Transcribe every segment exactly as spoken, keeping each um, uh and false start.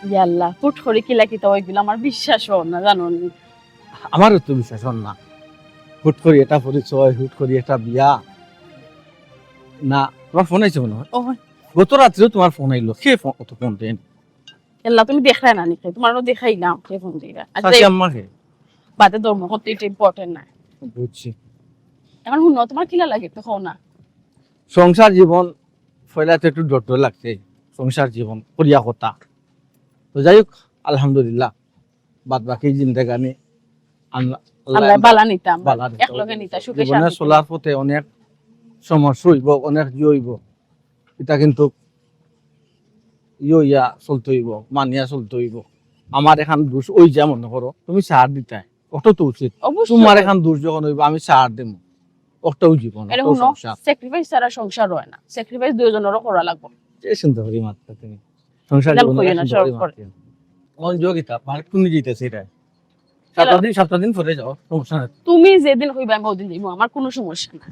ইয়া আল্লাহ, হুট করি কিলা কিতা অইগেলো, আমার বিশ্বাস অর না, জানো নি? আমারও তো বিশ্বাস অর না। হুট করি এটা পরিচয়, হুট করি এটা বিয়া। না, তোমার ফোন আইছে মনে অয়। ও, গত রাত্রেও তোমার ফোন আইলো। কে ফোন, অত ফোন দেন? আল্লাহ, তুমি দেখরায় না নি কে? তোমারও দেখাইলাম, কে ফোন দিরা। আর চাচি যে আম্মা কে? বাদে ধর্ম করতে এটা important নায়। বুঝছি। এখন হুনো, তোমার কিলা লাগে একটু কও না। সংসার জীবন পয়লাতে একটু ডর ডর লাগছে, সংসার জীবন করিয়া কথা। তো যাই হোক, আলহামদুলিল্লাহ, বাদ বাকি জিন্দেগানি আল্লাহ, আল্লাহ বালা নিতাম, বালা নিতাম। একলগে নিতা, সুখে জীবনে শান্তিতে। চলার পথে অনেক সমস্যা অইবো, অনেক ইয়ে অইবো, এটা কিন্তু ইয়ে অইয়া চলতে অইবো, মানিয়া চলতে অইবো। আমার এখান দোষ অই যা মনে করো, তুমি ছাড় দিতায়, ওটা তো উচিত। অবশ্যই। তোমার এখান দোষ যখন অইবো, আমি ছাড় দিমু। ওটাও জীবন, এরে ওটাও হুনো, সংসার। Sacrifice ছাড়া সংসার অয় না, sacrifice দুইজনেরও করা লাগবো। যে চিন্তা করি মাত্র তুমি। সংসার জান জীবনে কইও না, চিন্তা করি শরম করে। মাত্র। মন যোগিতা, মানে তুমি জিতেছে এটা। সাতটা দিন, সাতটা দিন পরে যাও, সমস্যা নাই। তুমি যেদিন কইবা আমি ওদিন যাইবো, আমার কোনো সমস্যা না।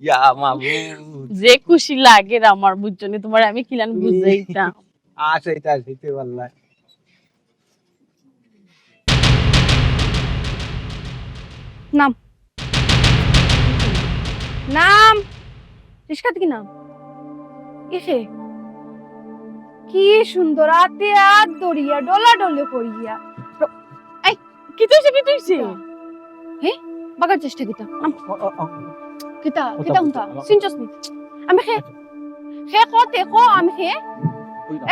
ইয়া মাবুদ। যে খুশি লাগে রে আমার, বুঝছো নি? তোমারে আমি কিলান বুঝাইতাম। আচ্ছা, এটা শিখতে পারলাম। নাম। নাম। রিস্কা থাকি নাম। ইসে। কি সুন্দর আতে আত ধরিয়া, ডলাডলি করিয়া। এই, কিতা অইছে, কিতা অইছে? হে? বাগার চেষ্টা কিতা? নাম। ও, ও, ও। কিতা, কিতা হুনতা? চিনছস নি? আমি কে? আচ্ছা। কে ক, তে ক, আমি কে?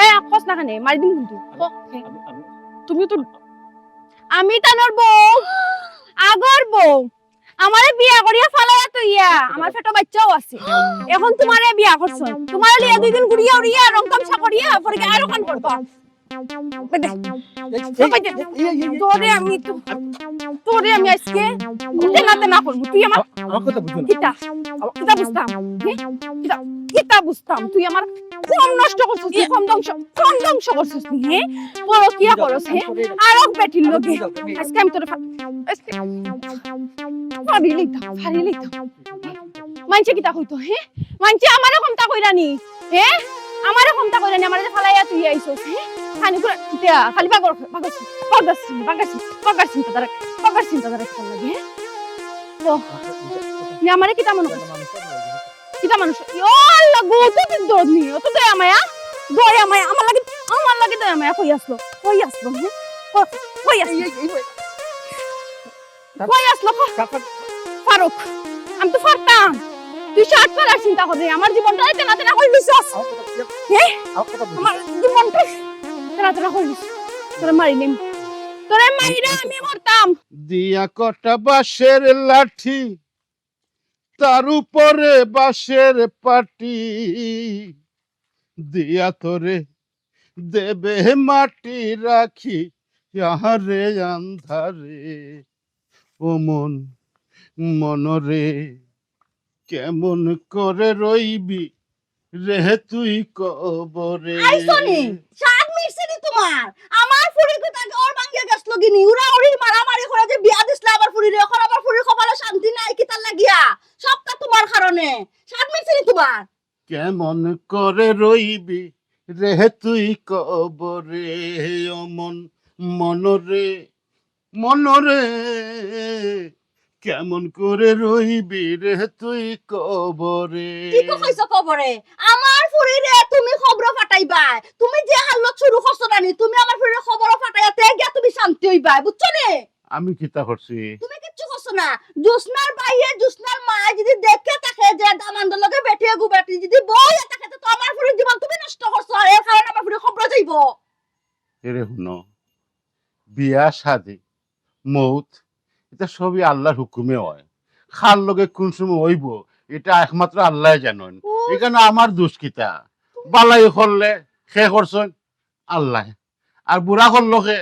এ, কস না কেনে, মারি দিমু কিন্তু। ক, কে? আমি, আমি, তুমি তো আমি তানর বউ, আগর বউ। আমারে বিয়া করিয়া ফালাইয়া থইয়া, আমার পেটো বাইচ্চাও আছে। এখন তোমারে বিয়া করছইন। তোমারে লইয়া দুই দিন ঘুরিয়া উড়িয়া, রং তামশা করিয়া, পরে গিয়া আরো কান করবা। বেটা, এই, এই, সবাই দে। এই, এই, এই, এই। তোরে আমি তো, তোরে আমি আজকে তেনা তেনা করমু। তুই আমার আমার কথা বুঝো না। কিতা? কিতা বুঝতাম? হে? কিতা, কিতা বুঝতাম? তুই আমার কম নষ্ট করছস নি, কম ধ্বংস, কম ধ্বংস করছস নি, হে? পরকিয়া করস, হে? আরক বেটির লগে। আজকে আমি তোরে ফা-, আজকে ফাড়ি লইতাম, ফাড়ি লইতাম। মাইনষে কিতা কইতো, হে? মাইনষে আমারে কমতা কইরা নি, হে? আমারে কমতা কইরা নি, আমারে যে ফালাইয়া তুই আইছস, হে? খালি করে, ইতা, খালি বাগর, বাগর, বাগর চিন্তা, বাগর চিন্তা, বাগর চিন্তা, বাগর চিন্তা লাগে, হে? ও, নি আমারে কিতা মনো করছস? কিতা মানুষ? ও আল্লাহ গো, অত দিন দরদ নি, অত দয়া মায়া, দয়া মায়া, আমার লাগি, আমার লাগি দয়া মায়া কই আছলো? কই আছলো, হে? ক-, কই আছলো? এই, এই, এই, এই। কই আছলো? ক-, কা-, কা-, ফারুক, আমি তো ফারতাম। তুই ষাট ফারার চিন্তা কররে, আমার জীবনটা তেনা তেনা করি দিছস। আমার কথা বুঝো। হে? আমার কথা বুঝো। আমার জীবনটা তেনা তেনা করি দিছস। তোরে মারিলিমু। তোরে মারিরা আমি মরতাম। দিয়া কটা বাঁশের লাঠি, তার উপরে বাঁশের পাটি, দিয়া তোরে দেবে মাটি রাখি, আহারে আন্ধারে। ও মন, মন রে, কেমন করে রইবি রে তুই কবরে? আইছো নি? স্বাদ মিটছে নি তোমার? আমার ফুরির কথা ঘর ভাঙ্গিয়া গেছলো গি নি? উড়াউড়ির মারামারি করে যে বিয়া দিছলা আমার ফুরিরে, এখন আমার ফুরির কপালো শান্তি নাই, কিতার লাগিয়া? সবটা তোমার কারণে। স্বাদ মিটছে নি তোমার? কেমন করে রইবি রে তুই কবরে, ও মন, মন রে, মন রে, কেমন করে রইবি রে তুই কবরে? ঠিকউ কইছো কবরে। আমার ফুরিরে তুমি কবরো ফাটাইবায়। তুমি যে হাল্লত শুরু করছো না নি, তুমি আমার ফুরিরে কবরো ফাটাইয়া তে গিয়া তুমি শান্তি অইবায়, বুঝছো নি? আমি কিতা করছি? তুমি কিচ্ছু করছো না। জোসনার ভাইয়ে, জোসনার মায় যদি দেখে থাকে যে দামান্দর লগে বেটিয়ে গু বেটি যদি বইয়া থাকে, তো আমার ফুরির জীবন তুমি নষ্ট করছো, আর এর কারণে আমার ফুরি কবরো যাইবো। এরে হুনো, বিয়া শাদি, মউত, ইতা সবই আল্লার হুকুমে অয়। কার লগে কুন সময় অইবো, ইতা একমাত্র আল্লায় জানইন। উফ। ইখানো আমার দুষ কিতা? বালাই করলে কে করছইন? আল্লায়। আর বুরা করলো কে?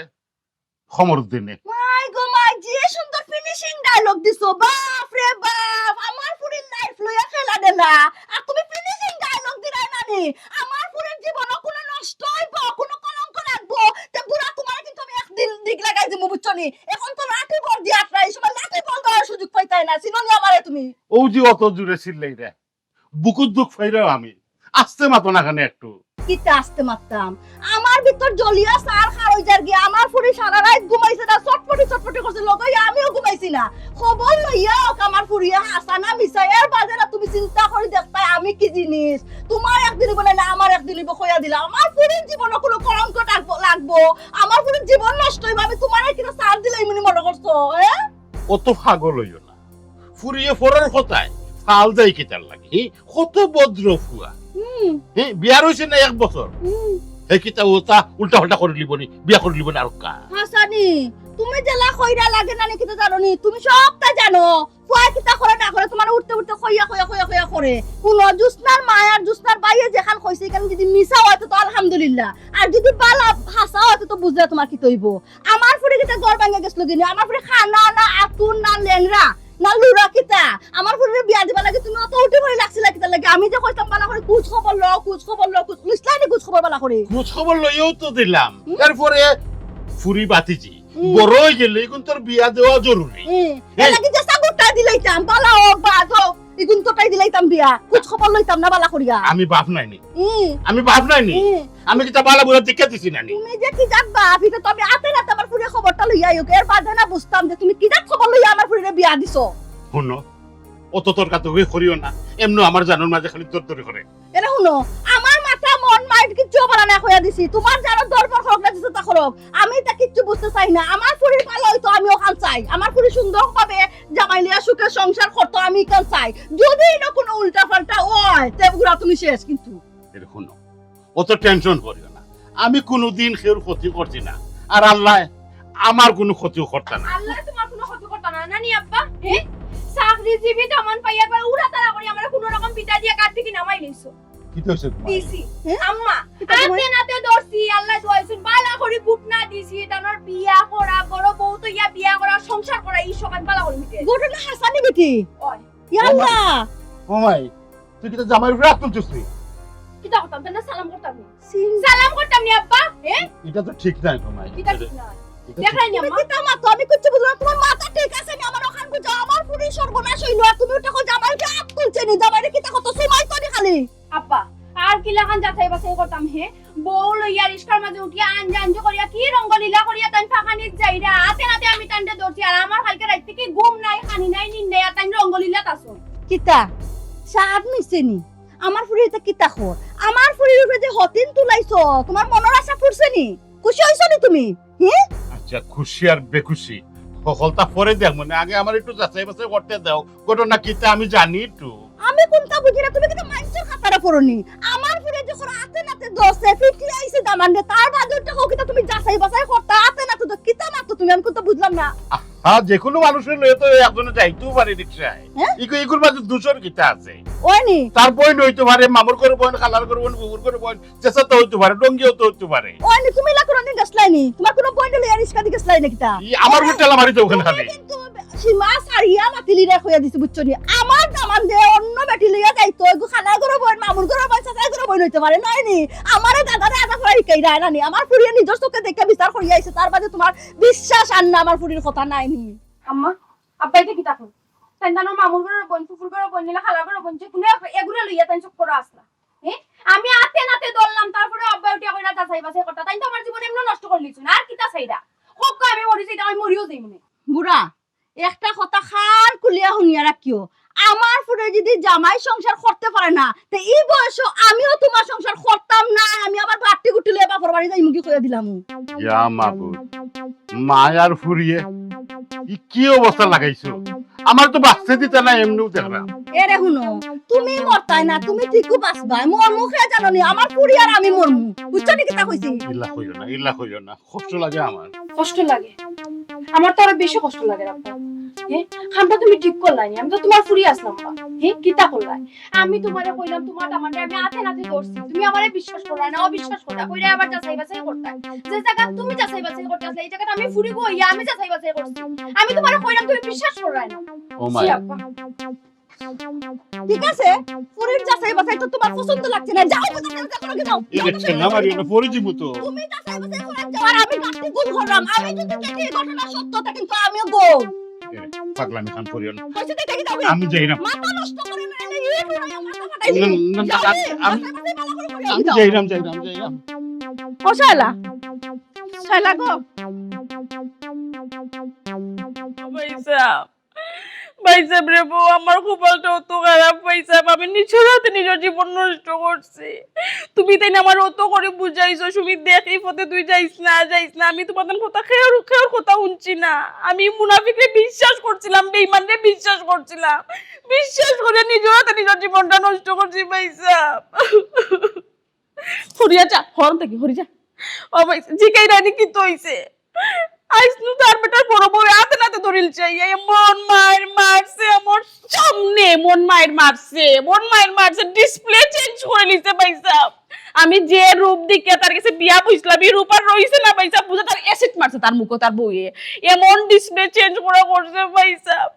কমরুদ্দিনে। মাই গো মাই, যে সুন্দর finishing dialogue দিছো, বাপ রে বাপ, আমার ফুরির life লইয়া খেলা দিলা। আর তুমি finishing dialogue দিরায় না নি? আমার ফুরির জীবনো কুনু নষ্ট অইবো, কুনু কলঙ্ক লাগবো, তে বুরা তোমারে কিন্তু আমি একদিন দিক লাগাই দিমু, বুঝছো নি? এখন তো লাঠি বল দিয়া আটরা, এই সময় লাঠি বল দেওয়ার সুযোগ পাইতায় না, চিনো নি আমারে তুমি? অউ যে অত জুরে চিল্লাইরা, বুকুত দুখ পাইরাম আমি। আস্তে মাতো না কেনে একটু? কিতা আস্তে মাততাম? আমার ভিতর জ্বলিয়া সার খার অই যার গিয়া। আমার ফুরি সারা রাইত ঘুমাইছে না, ছটফটি ছটফটি করছে, লগে আমিও ঘুমাইছি না। খবর লইয়া অউক আমার ফুরিয়ে হাছা না মিছা, এর বাদে না তুমি চিন্তা করি দেখতায় আমি কি জিনিস। তুমার একদিন অইবো না, না আমার একদিন অইবো, কইয়া দিলাম। আমার ফুরির জীবনো কুনু কলঙ্ক লাগবো, লাগবো? আমার ফুরির জীবন নষ্ট অইবো? আমি তুমারে কিতা ছাড় দিলাইমুনি মনো করছো, এ? অত পাগল অইও না। ফুরিয়ে পরর কথায় ফাল দেয় কিতার লাগি? হি, কত ভদ্র ফুয়া। হুম। হি, বিয়ার অইছে না এক বছর। হুম। হে কিতা অতা উল্টা পাল্টা করিলিবো নি, বিয়া করিলিবো নি আরোক্কা। হাছানি, তুমি যেলা কইরা লাগে না নি কিতা জানো নি? তুমি সবতা জানো। ফুয়ায় কিতা করে না করে তুমারে উঠতে উঠতে কইয়া, কইয়া, কইয়া, কইয়া করে। হুনো, জুসনার মায় আর জুসনার ভাইয়ে যেখান কইছে, ইখান যুদি মিছা অয় তো, তো আলহামদুলিল্লাহ। আর যুদি বালা হাছা অয় তো, তো বুঝলে তুমার কিতা অইবো। আমার ফুরি কিতা ঘর ভাঙ্গিয়া গেছলো গি নি? আমার ফুরি কানা না, আতুর না, লেংড়া না, লুলা কিতা? আমার ফুরিরে বিয়া দিবার লাগি তুমি অত উঠি পড়ি লাগছিলা কিতার লাগি? আমি যে কইতাম বালা করি খুজ খবর লও, খুজ খবর লও, খুজ, লইছলায় নি খুজ খবর বালা করি? খুজ খবর লইয়াউ তো দিলাম। হুম? এরপরে ফুরি বাতিজি, হুম। বড় অই গেলে ইগুনতর বিয়া দেওয়া জরুরি। হুম। এ- এর লাগি যেছা গুটাই দিলাইতাম, বালা অউক, বাদ অউক, ইগুনতরটাই দিলাইতাম বিয়া। খুজ খবর লইতাম না বালা করিয়া। আমি বাপ নায় নি। হুম। আমি বাপ নায় নি। হুম। আমি কিতা বালা বুরা দেখিয়া দিছি না নি? তুমি যে কি জাত বাপ, ইটা তো আমি আতে নাতে আমার ফুরির খবরটা লইয়া আইউক। এর বাদে না বুঝতাম যে তুমি কি জাত খবর লইয়া আমার ফুরিরে বিয়া দিছো। হুনো, অত তর্কাতর্কি করিও না। এমনেউ আমার জানর মাঝে খালি দরদরি করে। এরে হুনো, আমার মাথা মন mind কিচ্ছু বালা নায় কইয়া দিছি। তুমার জানর দরবার করউক না, যেতা করউক, আমি ইতা কিচ্ছু বুঝতে চাই না। আমার ফুরির বালা অইতো আমি অখান চাই। আমার ফুরি সুন্দরভাবে জামাই লইয়া সুখে সংসার করতো, আমি ইখান চাই। যুদি ইনো কুনু উল্টা পাল্টা অয়, তে পুরা তুমি শেষ কিন্তু। এরে হুনো, অত tension করিও না। আমি কুনুদিন কেউর ক্ষতি করছি না। আর আল্লায় আমার কুনু ক্ষতিও করতা না। আল্লায় তুমার কুনু ক্ষতি করতা না, নানি আব্বা? হে? চাকরিজীবী দামান পাইয়া একবার উড়াতাড়া করি আমারে কুনু রকম বিদায় দিয়া ঘর থাকি নামাই লইছো। কিতা অইছে তুমার? দিছি। হে? আম্মা, কিতা তুমার? আতে নাতে ধরছি, আল্লায় দোয়াইছইন, বালা করি গুটনা দিছি, তানর বিয়া করা, বড় বউ তো ইয়া বিয়া করা, সংসার করা, ই সকাল বালা করি মিটে। ঘটনা হাছানি বেটি। ওই। ইয়া আল্লাহ। ও মাই, তুই কিতা জামাইর উপরে আত তুলছস তুই? কিতা করতাম? তাইলে সালাম করতাম নি? সিং। সালাম করতাম নি আব্বা? এ? ইটা তো ঠিক নায়, ও মাই। কিতা ঠিক নায়? ইটা ঠিক দেখরায় নি তুমি আম্মা? কিতা মাতো? আমি কিচ্ছু বুঝলাম না। তুমার মাথা ঠিক আছে নি? আমার অখান বুঝাও। আমার ফুরির সর্বনাশ অইলো, আর তুমি উল্টা কও জামাইর উপরে আত তুলছে নি? জামাইরে কিতা কত সময় তো নি খালি। আব্বা, আর কিলাখান যাচাই বাছাই করতাম হে? বউ লইয়া রিস্কার মাঝে উঠিয়া আঞ্জা আঞ্জু করিয়া কি রঙ্গলীলা করিয়া তাইন ফাঁকানিত যাইরা, আতে নাতে আমি তানরে ধরছি, আর আমার কালকে রাইত থাকি ঘুম নাই, খানি নাই, নিন নাই, আর তাইন রঙ্গলীলাত আছইন। কিতা? সাদ মিছে নি? আমার ফুরিয়ে ইতা কিতা কর? আমার ফুরির উপরে যে হতিন তুলাইছো, তুমার মনর আশা পুরছে নি? খুশি অইছো নি তুমি? হুম? আচ্ছা, খুশি আর বেখুশি হকলতা পরে দেখমুনে, আগে আমারে একটু যাচাই বাছাই করতে দেও, ঘটনা কিতা আমি জানি একটু। আমি কুনতা বুঝি না, তুমি কিতা মাইনষর খাতারে পড়ো নি? আমার ফুরিয়ে যখন আতে নাতে ধরছে, পিটিয়া আইছে দামান্দে, তার বাদে ওটা কও কিতা তুমি যাচাই বাছাই করতা, আতে নাতে তো কিতা মাতো তুমি, আমি কুনতা বুঝলাম না। আহা, যেকুনু মানুষরে লইয়া তো একজনে যাইতেউ পারে রিক্সায়। হ্যাঁ? ইগু, ইগুর মাঝে দুষর কিতা আছে? অয় নি? তার বইন অইতো পারে, মামুর ঘরর বইন, খালার ঘরর বইন, ফুফুর ঘরর বইন, যেছা তো অইতো পারে, ডঙ্গিও তো অইতো পারে। অয় নি, তুমি ইলা কুনুদিন গেছলায় নি? তুমার কুনু বইন লইয়া রিস্কাদি গেছলায় নি কিতা? ই, আমার উপরে ঠেলা মারি দেও কেনে খালি? কিন্তু সীমা ছাড়িয়া মাতিলিরায় কইয়া দিছি, বুঝছো নি? আমার দামান্দে অন্য বেটি লইয়া যাইতো, এগু খালার ঘরর বইন, মামুর ঘরর বইন, চাচার ঘরর বইন অইতে পারে, নায় নি? আমারে দাদারে আধা পড়া হিকাইরায় না নি? আমার ফুরিয়ে নিজর চউখে দেখিয়া বিচার করিয়া আইছে, তার বাদে তুমার বিশ্বাস আর না আমার ফুরির কথা, নায় নি? আম্মা, আব্বা ইতা কিতা কইন? তাইন তানর মামুর ঘরর বইন, ফুফুর ঘরর বইন, নিলা খালার ঘরর বইন, যেকুনু এক-, এগুরে লইয়া তাইন চুপ করা আছলা। হে? আমি আতে নাতে ধরলাম, তারপরে আব্বায় উঠিয়া কইরা যাচাই বাছাই করতা। তাইন তো আমার জীবন এমনে নষ্ট করিলিছইন, আর কিতা চাইরা? কউক্কা আমি মরি যাইতাম, আমি মরিও যাইমুনে। বুড়া, একটা কথা কান খুলিয়া হুনিয়া রাখিও, আমার ফুরিয়ে যুদি জামাই সংসার করতে পারে না, তে ই বয়সো আমিও তুমার সংসার করতাম না, আমি আবার বাট্টি গুটি লইয়া বাপর বাড়ি যাইমুগি কইয়া দিলাম। ইয়া মাবুদ, মায় আর ফুরিয়ে, ই কি অবস্থা লাগাইছো? আমারে তো বাঁচতে দিতা না এমনেউ দেখরাম। এরে হুনো, তুমি মরতায় না, তুমি ঠিকউ বাঁচবায়। মরমু কে জানো নি, আমার ফুরি আর আমি মরমু। বুঝছো নি কিতা কইছি? ইলা কইও না, ইলা কইও না, কষ্ট লাগে আমার। কষ্ট লাগে? আমার তো আরো বেশি কষ্ট লাগে, আব্বা। হে, কামটা তুমি ঠিক করলায় নি, আমি তো তুমার ফুরি আছলাম বা। হে, কিতা করলায়? আমি তুমারে কইলাম, তুমার দামান্দরে আমি আতে নাতে ধরছি। তুমি আমারে বিশ্বাস করলায় না, অবিশ্বাস করলায়। কইরায় আবার যাচাই বাছাই করতায়। যে জাগাত তুমি যাচাই বাছাই করতে আছলায়, ই জাগাত আমি ফুরি গু অইয়া আমি যাচাই বাছাই করছি। আমি তুমারে কইলাম, তুমি বিশ্বাস করলায় না। ও মাই। জি আব্বা। ঠিক আছে, ফুরির যাচাই বাছাই তো তুমার পছন্দ লাগছে না। যাও, কোথায় যাও, যাও, যাও, যাও। এই দেখছেন না, মারিও না, পড়ে যাইবো তো। তুমি যাচাই বাছাই করাত যাও, আর আমি বাট্টি গুল করলাম। আমি যুদি দেখি এই ঘটনা সত্য, তে কিন্তু আমিও গো। এ, পাগলামি খান করিও না। কইছি তো দেখি যাবে। আমি যাইরাম। মাথা নষ্ট করে না, এলে ই না, না, না, আমি, আমি যাইরাম, যাইরাম, যাইরাম। ও শালা, শালা গো। ভাইসাব, ভাইসাব রে বউ, আমার কপালটা অত খারাপ ভাইসাব, আমি নিজর হাতে নিজর জীবন নষ্ট করছি। তুমি তাইন আমারে অত করি বুঝাইছো, সুমিত দেখ, ই পথে তুই যাইস না, যাইস না। আমি তুমার তান কথা, কেউর, কেউর কথা হুনছি না। আমি মুনাফিকরে বিশ্বাস করছিলাম, বেইমানরে বিশ্বাস করছিলাম। বিশ্বাস করি নিজর হাতে নিজর জীবনটা নষ্ট করছি ভাইসাব। হরিয়া যা, হরন থাকি হরি যা। ও ভাই, জিগাইরায়নি কিতা অইছে? আইজ নু তার বেটার বড় বউয়ে আতে নাতে ধরিলছে। এমন মাইর মারছে আমার সামনে, এমন মাইর মারছে, এমন মাইর মারছে, display change করিলিছে ভাইসাব। আমি যে রূপ দেখিয়া তার গেছে বিয়া বইছলাম, ই রূপ আর রইছে না ভাইসাব। বুঝা তার acid মারছে তার মুখো তার বউয়ে। এমন display change করা করছে ভাইসাব।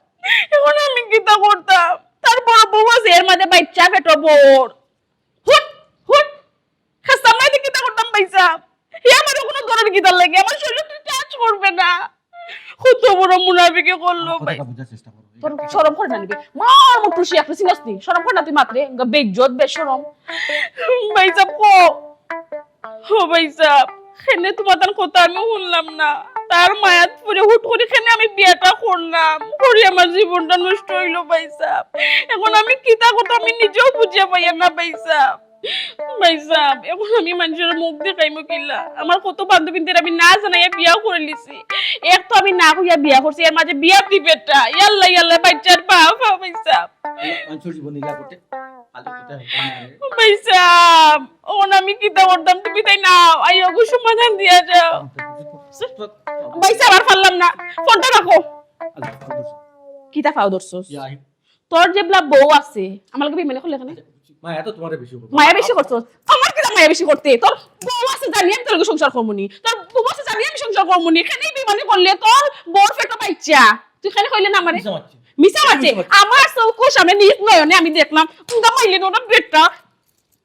এখন আমি কিতা করতাম? তার বড় বউ আছে, এর মাঝে বাইচ্চা পেটো বউর। হুট, হুট। খাস্তা মাইরে কিতা করতাম ভাইসাব? হে আমারে কুনু ধরন কিতার লাগি? আমার শরীরে তুই touch করবে না। কত বড় মুনাফিকি করলো ভাই। তোর শরম করে না নিবি? মার মুটুসি একটা চিনস নি? শরম করে না তুই মাতরে? বেইজ্জত, বেশরম। ভাইসাব কো। ও ভাইসাব, কেনে তুমার তান কথা আমি হুনলাম না। তার মায়াত পড়ি হুট করি কেনে আমি বিয়াটা করলাম। করি আমার জীবনটা নষ্ট অইলো ভাইসাব। এখন আমি কিতা করতাম আমি নিজেও বুঝিয়া পাইয়ার না ভাইসাব। ভাইসাব, এখন আমি মানষর মুখ দেখাইমু কিলা? আমার কত বান্ধবীনতরে আমি না জানাইয়া বিয়া করিলিছি। এক তো আমি না কইয়া বিয়া করছি, এর মাঝে বিয়া দিবেটা। ইয়াল্লা, ইয়াল্লা, বাইচ্চার বাপ, ও ভাইসাব। মানষর জীবন ইলা করতে, ফালতু কথা। ভাইসাব, অখন আমি কিতা করতাম? তুমি তাইন আইয়া গো সমাধান দিয়া যাও। ভাইসাব, আর পারলাম না, ফোনটা রাখো। কিতা ফাও ধরছস? তোর যেবলা বউ আছে, আমার লগে বেইমানি করলে কেনে? মায়া তো তুমারে বেশি করবো। মায়া বেশি করছস? আমার কিতা মায়া বেশি করতে? তোর বউ আছে জানি আমি তোর লগে সংসার করমুনি। তোর বউ আছে জানি আমি সংসার করমুনি। কেনে বেইমানি করলে? তোর বউর পেটো বাইচ্চা। তুই কেনে কইলে না আমারে? মিছা মাতছে। মিছা মাতছে? মিছা মাতছে। আমার চউখর সামনে নিজ নয়নে আমি দেখলাম। তুই মাইলে না বেটা।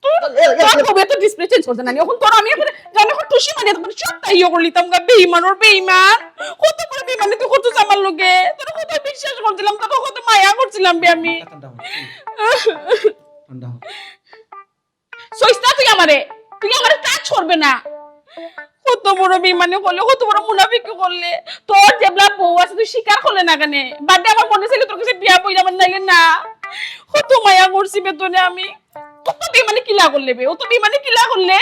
তোর বউয়ে তো display change করছে না নি? অখন তোর আমি এখন জানি এখন টুসি মারি একবারে সবটা ইয়ে করে নিতাম গা, বেইমানর বেইমান। কত বড় বেইমানি তুই করছস আমার লগে। তোর কত বিশ্বাস করছিলাম, তোর কত মায়া করছিলাম বে আমি। ঠান্ডা হও, ঠান্ডা হও। সইস না তুই আমারে, তুই আমারে touch করবে না। কত বড় বেইমানি করলে, কত বড় মুনাফিকি করলে। তোর যেবলা বউ আছে তুই স্বীকার করলে না কেনে? বাদে আমার মনে চাইলে তোর গেছে বিয়া বইলাম, নাইলে না। কত মায়া করছি বে তোরে আমি। কত বেইমানি কিলা করলে বে? অত বেইমানি কিলা করলে?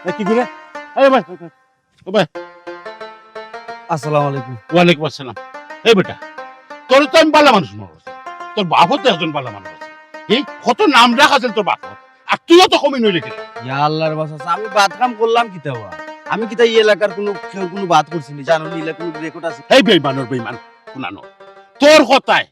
এ, কি করে? আরে ভাই, ভাই, ভাই। ও ভাই। আসসালামু আলাইকুম। ওয়ালাইকুম আসসালাম। এই বেটা, তোর তো আমি বালা মানুষ মনে করছি। তোর বাপও তো একজন বালা মানুষ আছে। এই কত নাম ডাক আছিল তোর বাপর। আর তুইও তো কমি নইলে কিতা? ইয়া আল্লাহর বাসা, আমি বাদ কাম করলাম কিতা বা? আমি কিতা এই এলাকার কুনু, কেউর কুনু বাদ করছি নি? জানো নি, ইলা কুনু record আছে? এই বেইমানর বেইমান, কুনানো। তোর কথায়,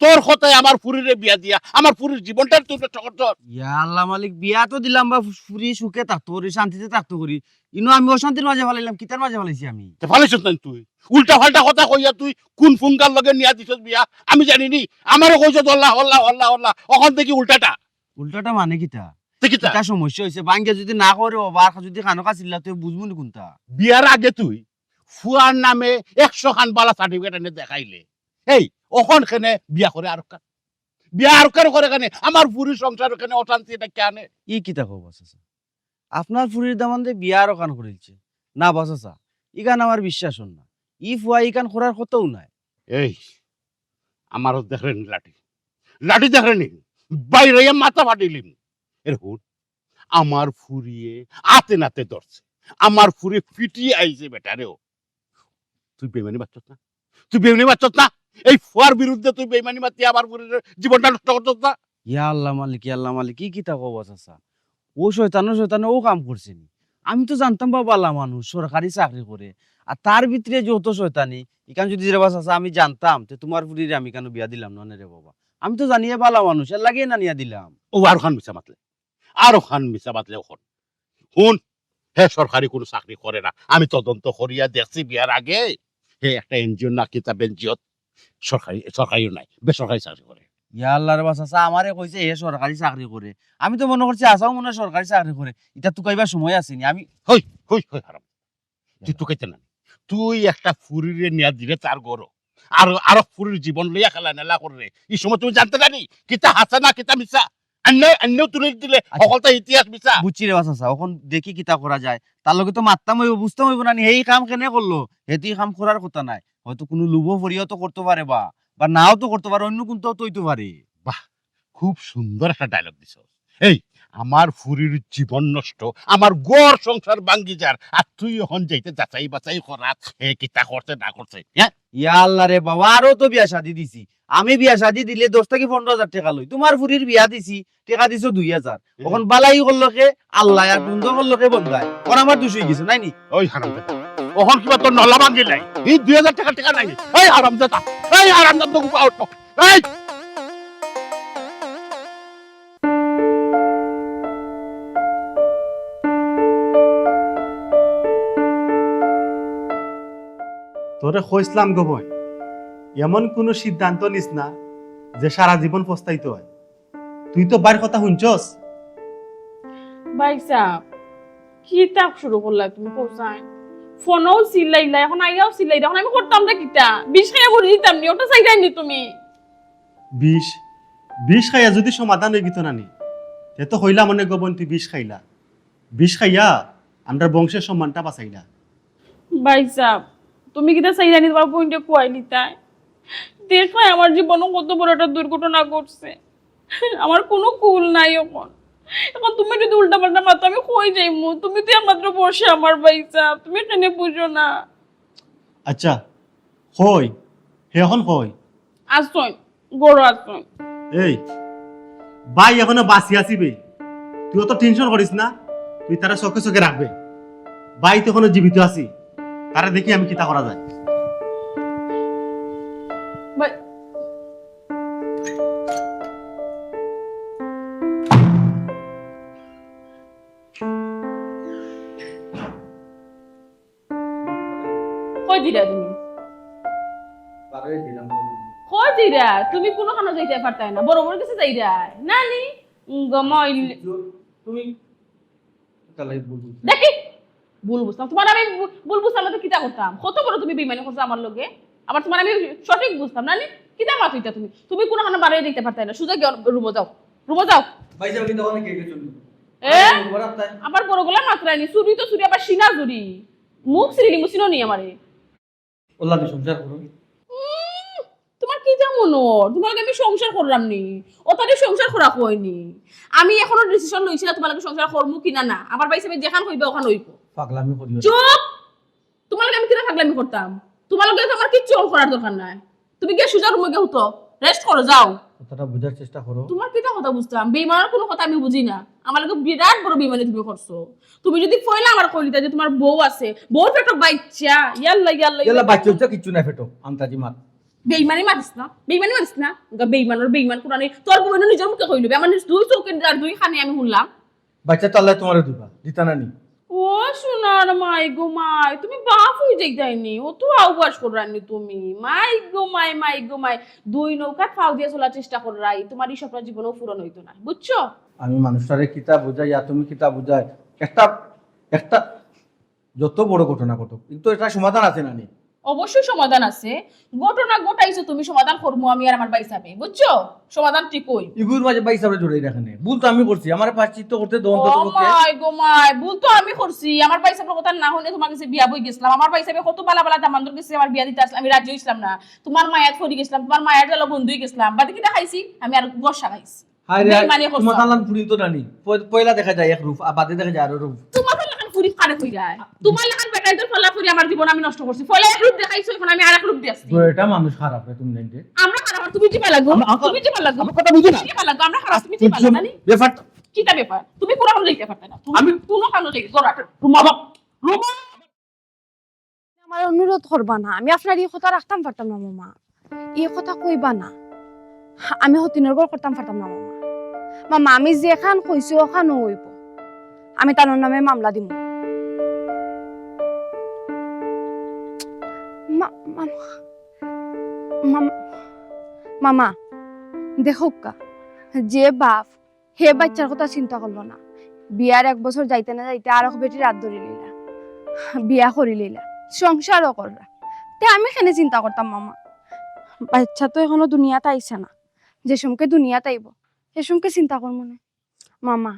তোর কথায় আমার ফুরিরে বিয়া দিয়া, আমার ফুরির জীবনটা তুই নষ্ট করছস। ইয়া আল্লাহ মালিক, বিয়া তো দিলাম বা ফুরি সুখে থাকতো করি, শান্তিতে থাকতো করি। ইনো আমি অশান্তির মাঝে ফালাইলাম, কিতার মাঝে ফালাইছি আমি? তে ফালাইছস না তুই? উল্টা পাল্টা কথা কইয়া তুই কুন ফুঙ্গার লগে নিয়া দিছস বিয়া? আমি জানি নি। আমারে কইছস অল্লা, অল্লা, অল্লা, অল্লা। অখন দেখি উল্টাটা। উল্টাটা মানে কিতা? তে কিতা? কিতা সমস্যা অইছে? ভাঙ্গে যদি না করে, ও বার যদি খানো কাছিল্লা, তুই বুঝবো নি কুনটা? বিয়ার আগে তুই ফুয়ার নামে একশো খান বালা certificate এনে দেখাইলে, এই, অখন কেনে বিয়া করে আরোকখান? বিয়া আরোকখান করে কেনে? আমার ফুরির সংসার কেনে অশান্তি এটা কে আনে? ই কিতা কও বা চাচা? আপনার ফুরির দামান্দে বিয়া আরোকখান করিলছে? না বা চাচা, ইখান আমার বিশ্বাস অর না। ই ফুয়া ইখান করার কথাউ নায়। এই, আমারও দেখরে নি লাঠি, লাঠি দেখরে নি, বাইরে মাথা ফাটিলিম। এর হুন, আমার ফুরিয়ে আতে নাতে ধরছে, আমার ফুরি ফিটিয়া আইছে বেটারেও। তুই বেইমানি মাতছস না? তুই বেইমানি মাতছস না? এই ফুয়ার বিরুদ্ধে তুই বেইমানি মাতি আমার ফুরির জীবনটা নষ্ট করছস না? ইয়া আল্লাহ মালিক, ইয়া আল্লাহ মালিক, ই কিতা কও বা চাচা? ও শয়তানর শয়তানে ও কাম করছে নি। আমি তো জানতাম বা বালা মানুষ, সরকারি চাকরি করে। আর তার ভিতরে যত শয়তানি, ইখান যদি রে বা চাচা আমি জানতাম, তে তুমার ফুরিরে আমি কেনে বিয়া দিলাম না রে বাবা। আমি তো জানি এ বালা মানুষ, এর লাগিউ না নিয়া দিলাম। ও আরোকখান মিছা মাতলে। আরোকখান মিছা মাতলে অখন। হুন, হে সরকারি কুনু চাকরি করে না। আমি তদন্ত করিয়া দেখছি বিয়ার আগে। হে একটা NGO না কিতা NGO, সরকারি, সরকারিও নায়, বেসরকারি চাকরি করে। ইয়া আল্লাহ রে বা চাচা, আমারে কইছে হে সরকারি চাকরি করে। আমি তো মনো করছি হাছাউ মনো অয় সরকারি চাকরি করে। ইতা তুকাইবার সময় আছে নি? আমি হই, হই, হই, হারাম। তুই তুকাইতে না। তুই একটা ফুরিরে নিয়া দিলে তার ঘরো। আর, আর ফুরির জীবন লইয়া খেলা নেলা করে। ই সময় তুমি জানতে জানি? কিতা হাছা না, কিতা মিছা? আন্নে, আন্নেও তুলি দিলে, আচ্ছা। হকলতা ইতিহাস মিছা। বুঝছি রে বা চাচা, অখন দেখি কিতা করা যায়। তার লগে তো মাততাম অইবো, বুঝতাম অইবো না নি, হে ই কাম কেনে করলো? হে তো ই কাম করার কথা নায়। হয়তো কুনু লুভো পড়িয়াও তো করতো পারে বা, বা নাও তো করতো পারে, অইন্য কুনটাও তো অইতো পারে। বাহ, খুব সুন্দর একটা dialogue দিছস। এই, আমার ফুরির জীবন নষ্ট, আমার ঘর সংসার ভাঙ্গি যার, আর তুই অখন যাইতে যাচাই বাছাই করাত, হে কিতা করছে না করছে, হ্যাঁ? ইয়া আল্লাহ রে বাবা, আরো তো বিয়া শাদি দিছি। আমি বিয়া শাদি দিলে দশ থাকি পনরো হাজার টেকা লই। তুমার ফুরির বিয়া দিছি, টেকা দিছো দুই হাজার। হুম। অখন বালাই করলো কে? আল্লায়, আর বন্ধ করলো কে বন্দায়। অখন আমার দুষ অইগেছে, নায় নি? ওই হারামজাদা, অখন কিবা তোর নলা ভাঙ্গি নাই? ই দুই হাজার টেকা, টেকা নাই? এই হারামজাদা, এই হারামজাদা, এই! তোরে কইছলাম গো বইন, এমন কুনু সিদ্ধান্ত নিস না যে সারা জীবন পস্তাইতে অয়। তুই তো ভাইর কথা হুনছস। ভাইসাব, কিতা শুরু করলায় তুমি, কও চাই? ফোনেও চিল্লাইলা, অখন আইয়াও চিল্লাইলা, অখন আমি করতাম না কিতা? বিষ খাইয়া মরি যাইতাম নি, ওটা চাইরায় নি তুমি? বিষ? বিষ খাইয়া যুদি সমাধান অইগেতো না নি, তে তো কইলাম অনে গো বইন তুই বিষ খাইলা। বিষ খাইয়া আমরার বংশর সম্মানটা বাচাইলা। ভাইসাব, তুমি কিতা চাইরায় নি তুমার বইনরে খুয়াইলিতায়? দেখরায় আমার জীবনো কত বড় একটা দুর্ঘটনা ঘটছে। আমার কুনু কুল নাই অখন। অখন তুমি যুদি উল্টাপাল্টা মাতো, আমি কই যাইমু? তুমি তো একমাত্র ভরসা আমার ভাইসাব, তুমি কেনে বুঝো না? আচ্ছা, কই? হে অখন কই? আছইন, ঘরো আছইন। এই, ভাই অখনো বাঁচি আছি বে। তুই অত tension করিস না, তুই তারে চোখে চোখে রাখবে। ভাই তো অখনো জীবিত আছি, তারে দেখি আমি কিতা করা যায়। ভাই, কই দিরা তুমি? বারোই দিলাম। কই দিরা? তুমি কুনুখানো যাইতায় পারতায় না, বড় বড় গেছে যাইরায়। না নি? উম, গো মইল। তুমি তাহলে ভুল বুঝছো। দেখি, ভুল বুঝতাম। তুমার আমি ভু-, ভুল বুঝতাম না তো কিতা করতাম? কত বড় তুমি বেইমানি করছো আমার লগে। আবার তুমার আমি সঠিক বুঝতাম না নি? কিতা মাতো ইতা তুমি? তুমি কুনুখানো বারোই যাইতায় পারতায় না। সুজা গিয়া রুমো যাও। রুমো যাও। ভাইসাব, কিন্তু অনেক এগিয়ে চলুন। এ? আবার ঘুমার আপনার? আবার বড় গলায় মাতরায় নি, চুরি তো চুরি, আবার সিনা চুরি। মুখ ছিড়িলিমু, চিনো নি আমারে? ওলা, আমি সংসার করুন। উম, তুমার কিতা মনো অর? তুমার লগে আমি সংসার কররাম নি? অতারে সংসার করা কয় নি। আমি অখনো decision লইছি না তুমার লগে সংসার করমু কি না না। আমার ভাইসাবে যেখান কইবা অখান অইবো। পাগলামি করিও না। চুপ! তুমার লগে আমি কিতা পাগলামি করতাম? তুমার লগে তো আমার কিচ্ছু করার দরকার নাই। তুমি গিয়া সুজা রুমো গিয়া হুতো, rest করো, যাও। কথাটা বুঝার চেষ্টা করো। তুমার কিতা কথা বুঝতাম? বেইমানর কুনু কথা আমি বুঝি না। আমার লগে বিরাট বড় বেইমানি তুমি করছো। তুমি যুদি পয়লা আমারে কইলিতায় যে তুমার বউ আছে, বউর পেটো বাইচ্চা, ইয়াল্লা, ইয়াল্লা, ইয়াল্লা, ইয়াল্লা। বাইচ্চা উচ্চা কিচ্ছু নাই পেটো, আন্তাজি মাত। বেইমানি মাতিস না, বেইমানি মাতিস না। গা বেইমানর বেইমান কুনানি, তোর বইনে নিজর মুখে কইলো, আমার নিজ দুই চউখে আর দুই কানে আমি হুনলাম। বাইচ্চা তো আল্লায় তুমারে দিবা, দিতা না নি? ও সোনার মাই গো মাই, তুমি বাপ অই যাইতায় নি, অত আউবাস কররায় নি তুমি। মাই গো মাই, মাই গো মাই, দুই নৌকাত ফাও দিয়া চলার চেষ্টা কররায়, তুমার ই স্বপ্ন জীবনেও পূরণ অইতো না, বুঝছো? আমি মানুষটারে কিতা বুঝাই আর তুমি কিতা বুঝাই? একটা, একটা যত বড় ঘটনা ঘটুক, কিন্তু এটা সমাধান আছে না নি? অবশ্যই সমাধান আছে। ঘটনা ঘটাইছো তুমি, সমাধান করমু আমি আর আমার ভাইসাবে, বুঝছো? সমাধান ঠিকই। ইগুর মাঝে ভাইসাবরে জড়াই রাখে নে। ভুল তো আমি করছি, আমারে প্রায়শ্চিত্ত করতে দেও অন্তত ও পক্ষে। মাই গো মাই, ভুল তো আমি করছি। আমার ভাইসাবর কথা না হুনে তুমার গেছে বিয়া বই গেছলাম। আমার ভাইসাবে কত বালা বালা দামান্দর গেছে আমার বিয়া দিতা আছলা, আমি রাজি অইছলাম না। তুমার মায়াত পড়ি গেছলাম, তুমার মায়ার জালো বন্ধ অই গেছলাম। বাদে কিতা খাইছি? আমি আর বর্ষা খাইছি। হায় রে, বেইমানি করছো। তুমার কালান ফুরিন তো নানি। পয়-, পয়লা দেখা যায় এক রূপ, আর বাদে দেখা যায় আরো রূপ। তুমার লাখান ফুরি কারে কইরায়? তুমার লাখান বেটাইন্তর ফালা ফুরি আমার জীবন আমি নষ্ট করছি। পয়লা এক রূপ দেখাইছো, অখন আমি আরেক রূপ দেখছি। দুইটা মানুষ খারাপ রে তুমি নাইতে। আমরা খারাপ, আর তুমি জিবা লাগো। আমা-, আমা-, তুমি জিবা লাগো। আমার কথা বুঝো না। তুমি জিবা লাগো, আমরা খারাপ, তুমি জিবা লাগো, নানি? ব্যাপার কিতা ব্যাপার? তুমি কুনুখানো যাইতায় পারতায় না। তুমি আমি কুনুখানো যাইতায়, জোর আছে। রুমা বাপ, রুমা। আমারে অনুরোধ করবা না, আমি আপনার ই কথা রাখতাম পারতাম না মামা, ই কথা কইবা না। আমি হতিনর ঘর করতাম পারতাম না মামা। মামা, আমি যেখান কইছি অখানউ অইবো, আমি তানর নামে মামলা দিমু। মা-, মামা, মামা, মামা, দেখউক্কা, যে বাপ হে বাচ্চার কথা চিন্তা করলো না, বিয়ার এক বছর যাইতে না যাইতে আরক বেটির আত ধরি লইলা, বিয়া করি লইলা, সংসারও কররা। তে আমি কেনে চিন্তা করতাম মামা? বাচ্চা তো এখনো দুনিয়াত আইছে না, যে সমকে দুনিয়াত আইবো, হে সমকে চিন্তা করমু নে। মামা,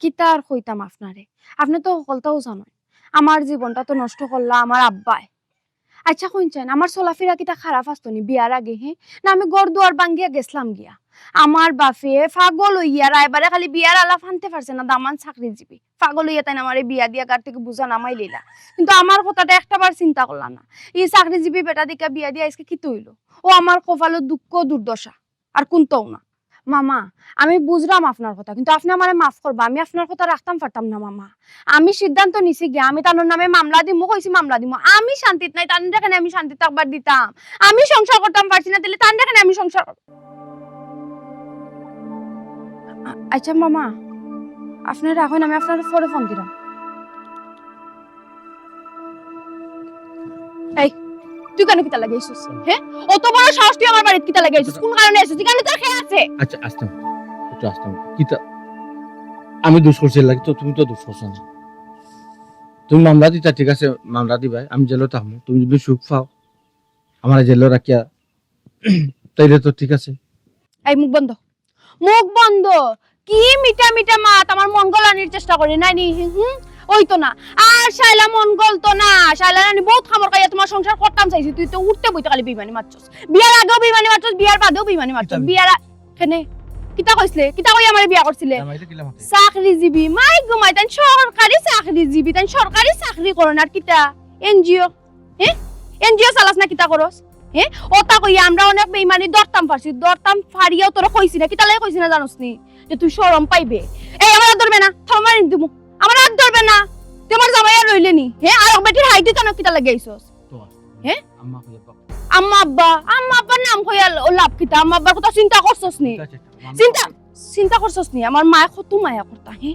কিতা আর কইতাম আপনারে, আপনে তো হকলতাউ জানইন। আমার জীবনটা তো নষ্ট করলা আমার আব্বায়। আইচ্ছা, কইন চাইন, আমার চলাফিরা কিতা খারাপ আছতো নি বিয়ার আগে, হে? না আমি ঘর দুয়ার ভাঙ্গিয়া গেছলাম গিয়া? আমার বাপে পাগল অইয়া রায়বারে খালি বিয়ার আলাপ আনতে পারছে না, দামান চাকরিজীবী। পাগল অইয়া তাইন আমারে বিয়া দিয়া ঘর থাকি বুঝা নামাই লইলা। কিন্তু আমার কথাটা একটাবার চিন্তা করলা না। ই চাকরিজীবী বেটা দেখিয়া বিয়া দিয়া আইজকে কিতা অইলো? ও আমার কপালো দুঃখ দুর্দশা। আর কুন্তাউ না। মামা, আমি বুঝরাম আপনার কথা, কিন্তু আপনে আমারে মাফ করবা, আমি আপনার কথা রাখতাম পারতাম না মামা। আমি সিদ্ধান্ত নিছি গিয়া, আমি তানর নামে মামলা দিমু, কইছি মামলা দিমু। আমি শান্তিত নাই, তানরে কেনে আমি শান্তিত থাকবার দিতাম? আমি সংসার করতাম পারছি না, তাইলে তানরে কেনে আমি সংসার কর-, আ-, আইচ্ছা মামা, আপনে রাখইন, আমি আপনারে পরে ফোন দিরাম। এই, তুই কেনে কিতা লাগি আইছস? হে? অত বড় সাহস তুই আমার বাড়িত কিতা লাগি আইছস? কুন কারণে আইছস? ইখানো তোর কে আছে? আইচ্ছা, আস্তে মাতো। একটু আস্তে মাতো। কিতা? আমি দোষ করছি এর লাগি তো, তুমি তো দোষ করছো না। তুমি মামলা দিতা, ঠিক আছে, মামলা দিবায়, আমি জেলো থাকমু। তুমি যদি সুখ পাও, আমারে জেলো রাখিয়া, তাইলে তো ঠিক আছে। এই মুখ বন্ধ। মুখ বন্ধ। কি মিঠা মিঠা মাত, আমার মন গলানির চেষ্টা করে নানি, হুম? অইতো না। আর শায়লা মন গলতো না। শায়লা নানি বউত খামর খাইয়া তুমার সংসার করতাম চাইছি, তুই তো উঠতে বইতে খালি বেইমানি মারছস। বিয়ার আগেও বেইমানি মারছস, বিয়ার বাদেও বেইমানি মারছস। কিতা? বিয়ার আ-, কেনে? কিতা কইছলে? কিতা কই আমারে বিয়া করছিলে? জামাইরে কিলা মাতে? চাকরিজীবী, মাই গো মাই, তাইন সরকারি চাকরিজীবী, তাইন সরকারি চাকরি করইন আর কিতা? এনজিও। হে? এনজিও চালাস না কিতা করস? হে? অতা কইয়া আমরা অনেক বেইমানি ধরতাম পারছি, ধরতাম পারিয়াও তোরে কইছি না, কিতা লাগি কইছি না জানোস নি? যে তুই শরম পাইবে। এই আমার আত ধরবে না, থামাই দিমু। আমার আত ধরবে না। তুই আমার জামাই আর রইলে নি। হে? আরক বেটির হাই দিতা না কিতা লাগি আইছস? হে? আম্মা কইয়া বাপ। আম্মা আব্বা, আম্মা আব্বার নাম কইয়া ল-, লাভ কিতা? আম্মা আব্বার কথা চিন্তা করছস নি? চিন্তা করছস নি? আমার মায়ে কত মায়া করতা, হে?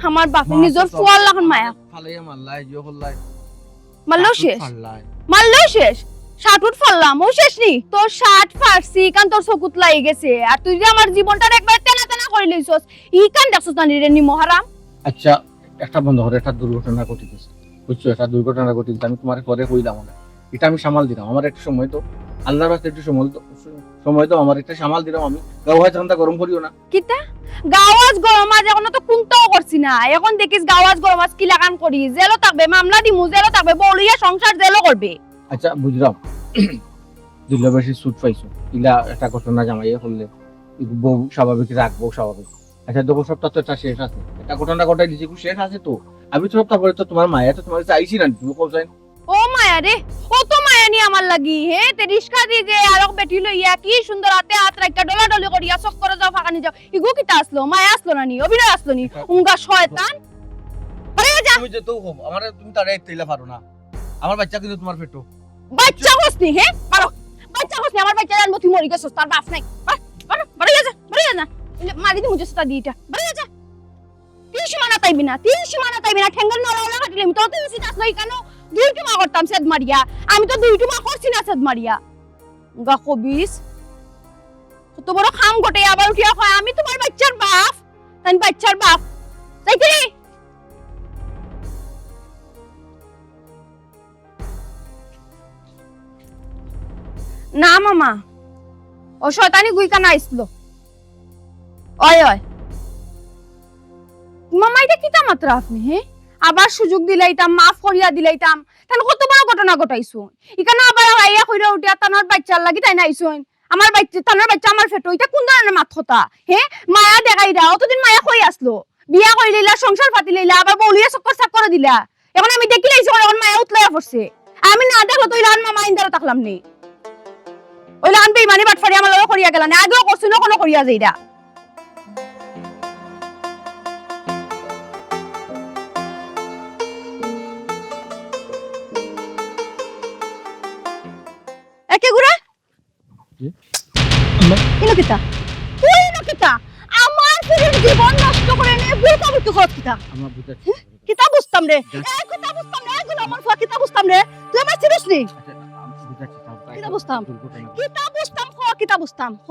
আমার বাপে নিজর ফুয়ার লাখান মায়া। ফালাইয়া মারলাই, ইয়ে করলাই। মারলেও শেষ। ফালাই। মারলেও শেষ। শার্ট উট ফাললাম, ও শেষ নি? তোর শার্ট ফাড়ছি, কারণ তোর চকুত লাগি গেছে। আর তুই যে আমার জীবনটার একবারে তেনা তেনা করি লইছস, ইখান দেখছস না নি রে নিমকহারাম? আইচ্ছা, একটা বন্ধ করো, একটা দুর্ঘটনা ঘটি গেছে। বুঝছো, একটা দুর্ঘটনা ঘটি গেছে, আমি তুমারে পরে কইলাম না। ইটা আমি সামাল দিলাম, আমার একটু সময় দেও, আল্লার ওয়াস্তে একটু সময় দেও, সময় দেও আমার, ইটা সামাল দিলাম আমি। গাও আজ ঠান্ডা গরম করিও না। কিতা? গাও আজ গরম আজ, এখনো তো কুন্তাও করছি না। এখন দেখিস গাও আজ গরম আজ কিলাখান করি। জেলো থাকবে, মামলা দিমু, জেলো থাকবে, বউ লইয়া সংসার জেলো করবে। আইচ্ছা, বুঝলাম। দুলাভাইর ছুট পাইছো। ইলা একটা ঘটনা জামাইয়ে করলে, বউ স্বাভাবিক, রাগ বউ স্বাভাবিক। আইচ্ছা, দেখো, সবটা তো একটা শেষ আছে। একটা ঘটনা ঘটাই দিছি, একটু শেষ আছে তো। আমি তো সবটা করে তো তুমার মায়া তো তুমার কাছে আইছি না, তুমি কও চাই। ও মায়া রে, অত মায়া নি আমার লাগি, হে? তে রিস্কা দি যে আরক বেটি লইয়া কি সুন্দর আতে আত রাখিয়া ডলাডলি করিয়া চক্করে যাও, ফাঁকানি যাও। ইগু কিতা আছলো? মায়া আছলো না নি? অভিনয় আছলো নি? উঙ্গা শয়তান। বারইয়া যা। তুমি যেতেও কও, আমারে তুমি তারে একটাইলা পারো না। আমার বাইচ্চা কিন্তু তুমার পেটো। বাইচ্চা কস নি, হে? বারো। বাইচ্চা কস নি, আমার বাইচ্চা জানবো তুই মরি গেছস, তার বাপ নাই। বারো, বারো, বারইয়া যা, বারইয়া যা। ইলে মারি দিমু যে সুতা দি ইটা। বারইয়া যা। তিন সীমানা তাইবি না, তিন সীমানা তাইবি না, ঠেঙ্গর নলা ওলা কাটিলে আমি তো তুই উচিত আসলো ইখানো দুই টুমা করতাম সেদ মারিয়া। আমি তো দুই টুমা করছি না সেদ মারিয়া। গা খবিস। কত বড় কাম ঘটে, আবার উঠিয়া কয়, "আমি তুমার বাইচ্চার বাপ।" তাইন বাইচ্চার বাপ। যাইতে রে। না মামা, ও শয়তানি গুইখান আইছলো। ওই, ওই। মামা, ইটা কিতা মাতরা আপনে, হে? আবার সুযোগ দিলাইতাম, মাফ করিয়া দিলাইতাম। তাইন কত বড় ঘটনা ঘটাইছো। ইখানো আবার আইয়া কইরা উঠিয়া তানর বাইচ্চার লাগি তাইন আইছইন। আমার বাইচ্চা, তানর বাইচ্চা আমার পেটো, ইটা কুন ধরনের মাত কথা? হে? মায়া দেখাইরা, অতদিন মায়া কই আছলো? বিয়া করি লইলা, সংসার পাতি লইলা, আবার বউ লইয়া চক্কর চাক্করও দিলা। এখন আমি দেখিলাইছি, এখন মায়া উতলাইয়া পড়ছে। আমি না দেখলে তো ইলাখান মামা ইন্দারও থাকলাম নি। ওইলাখান বেইমানি বাটফারি আমার লগে করিয়া গেলা নি, আগেও করছইন, অখনো করিয়া যাইরা। একে গুড়া? কি? আম্মা? ইনো কিতা? তুই ইনো কিতা? আমার ফুরির জীবন নষ্ট করে নিয়ে ভুল কাপড় তুই করছ কিতা? আম্মা, বুঝাচ্ছি। হ্যাঁ? কিতা বুঝতাম রে? যা। এই কিতা বুঝতাম রে? এগুলো আমার ফুয়া কিতা বুঝতাম রে? তুই আমার চিনিস নি? আচ্ছা, আমি বুঝাচ্ছি, তাও তাই কিতা বুঝতাম? দুর্ঘটনা। কিতা বুঝতাম? ক, কিতা বুঝতাম? ক।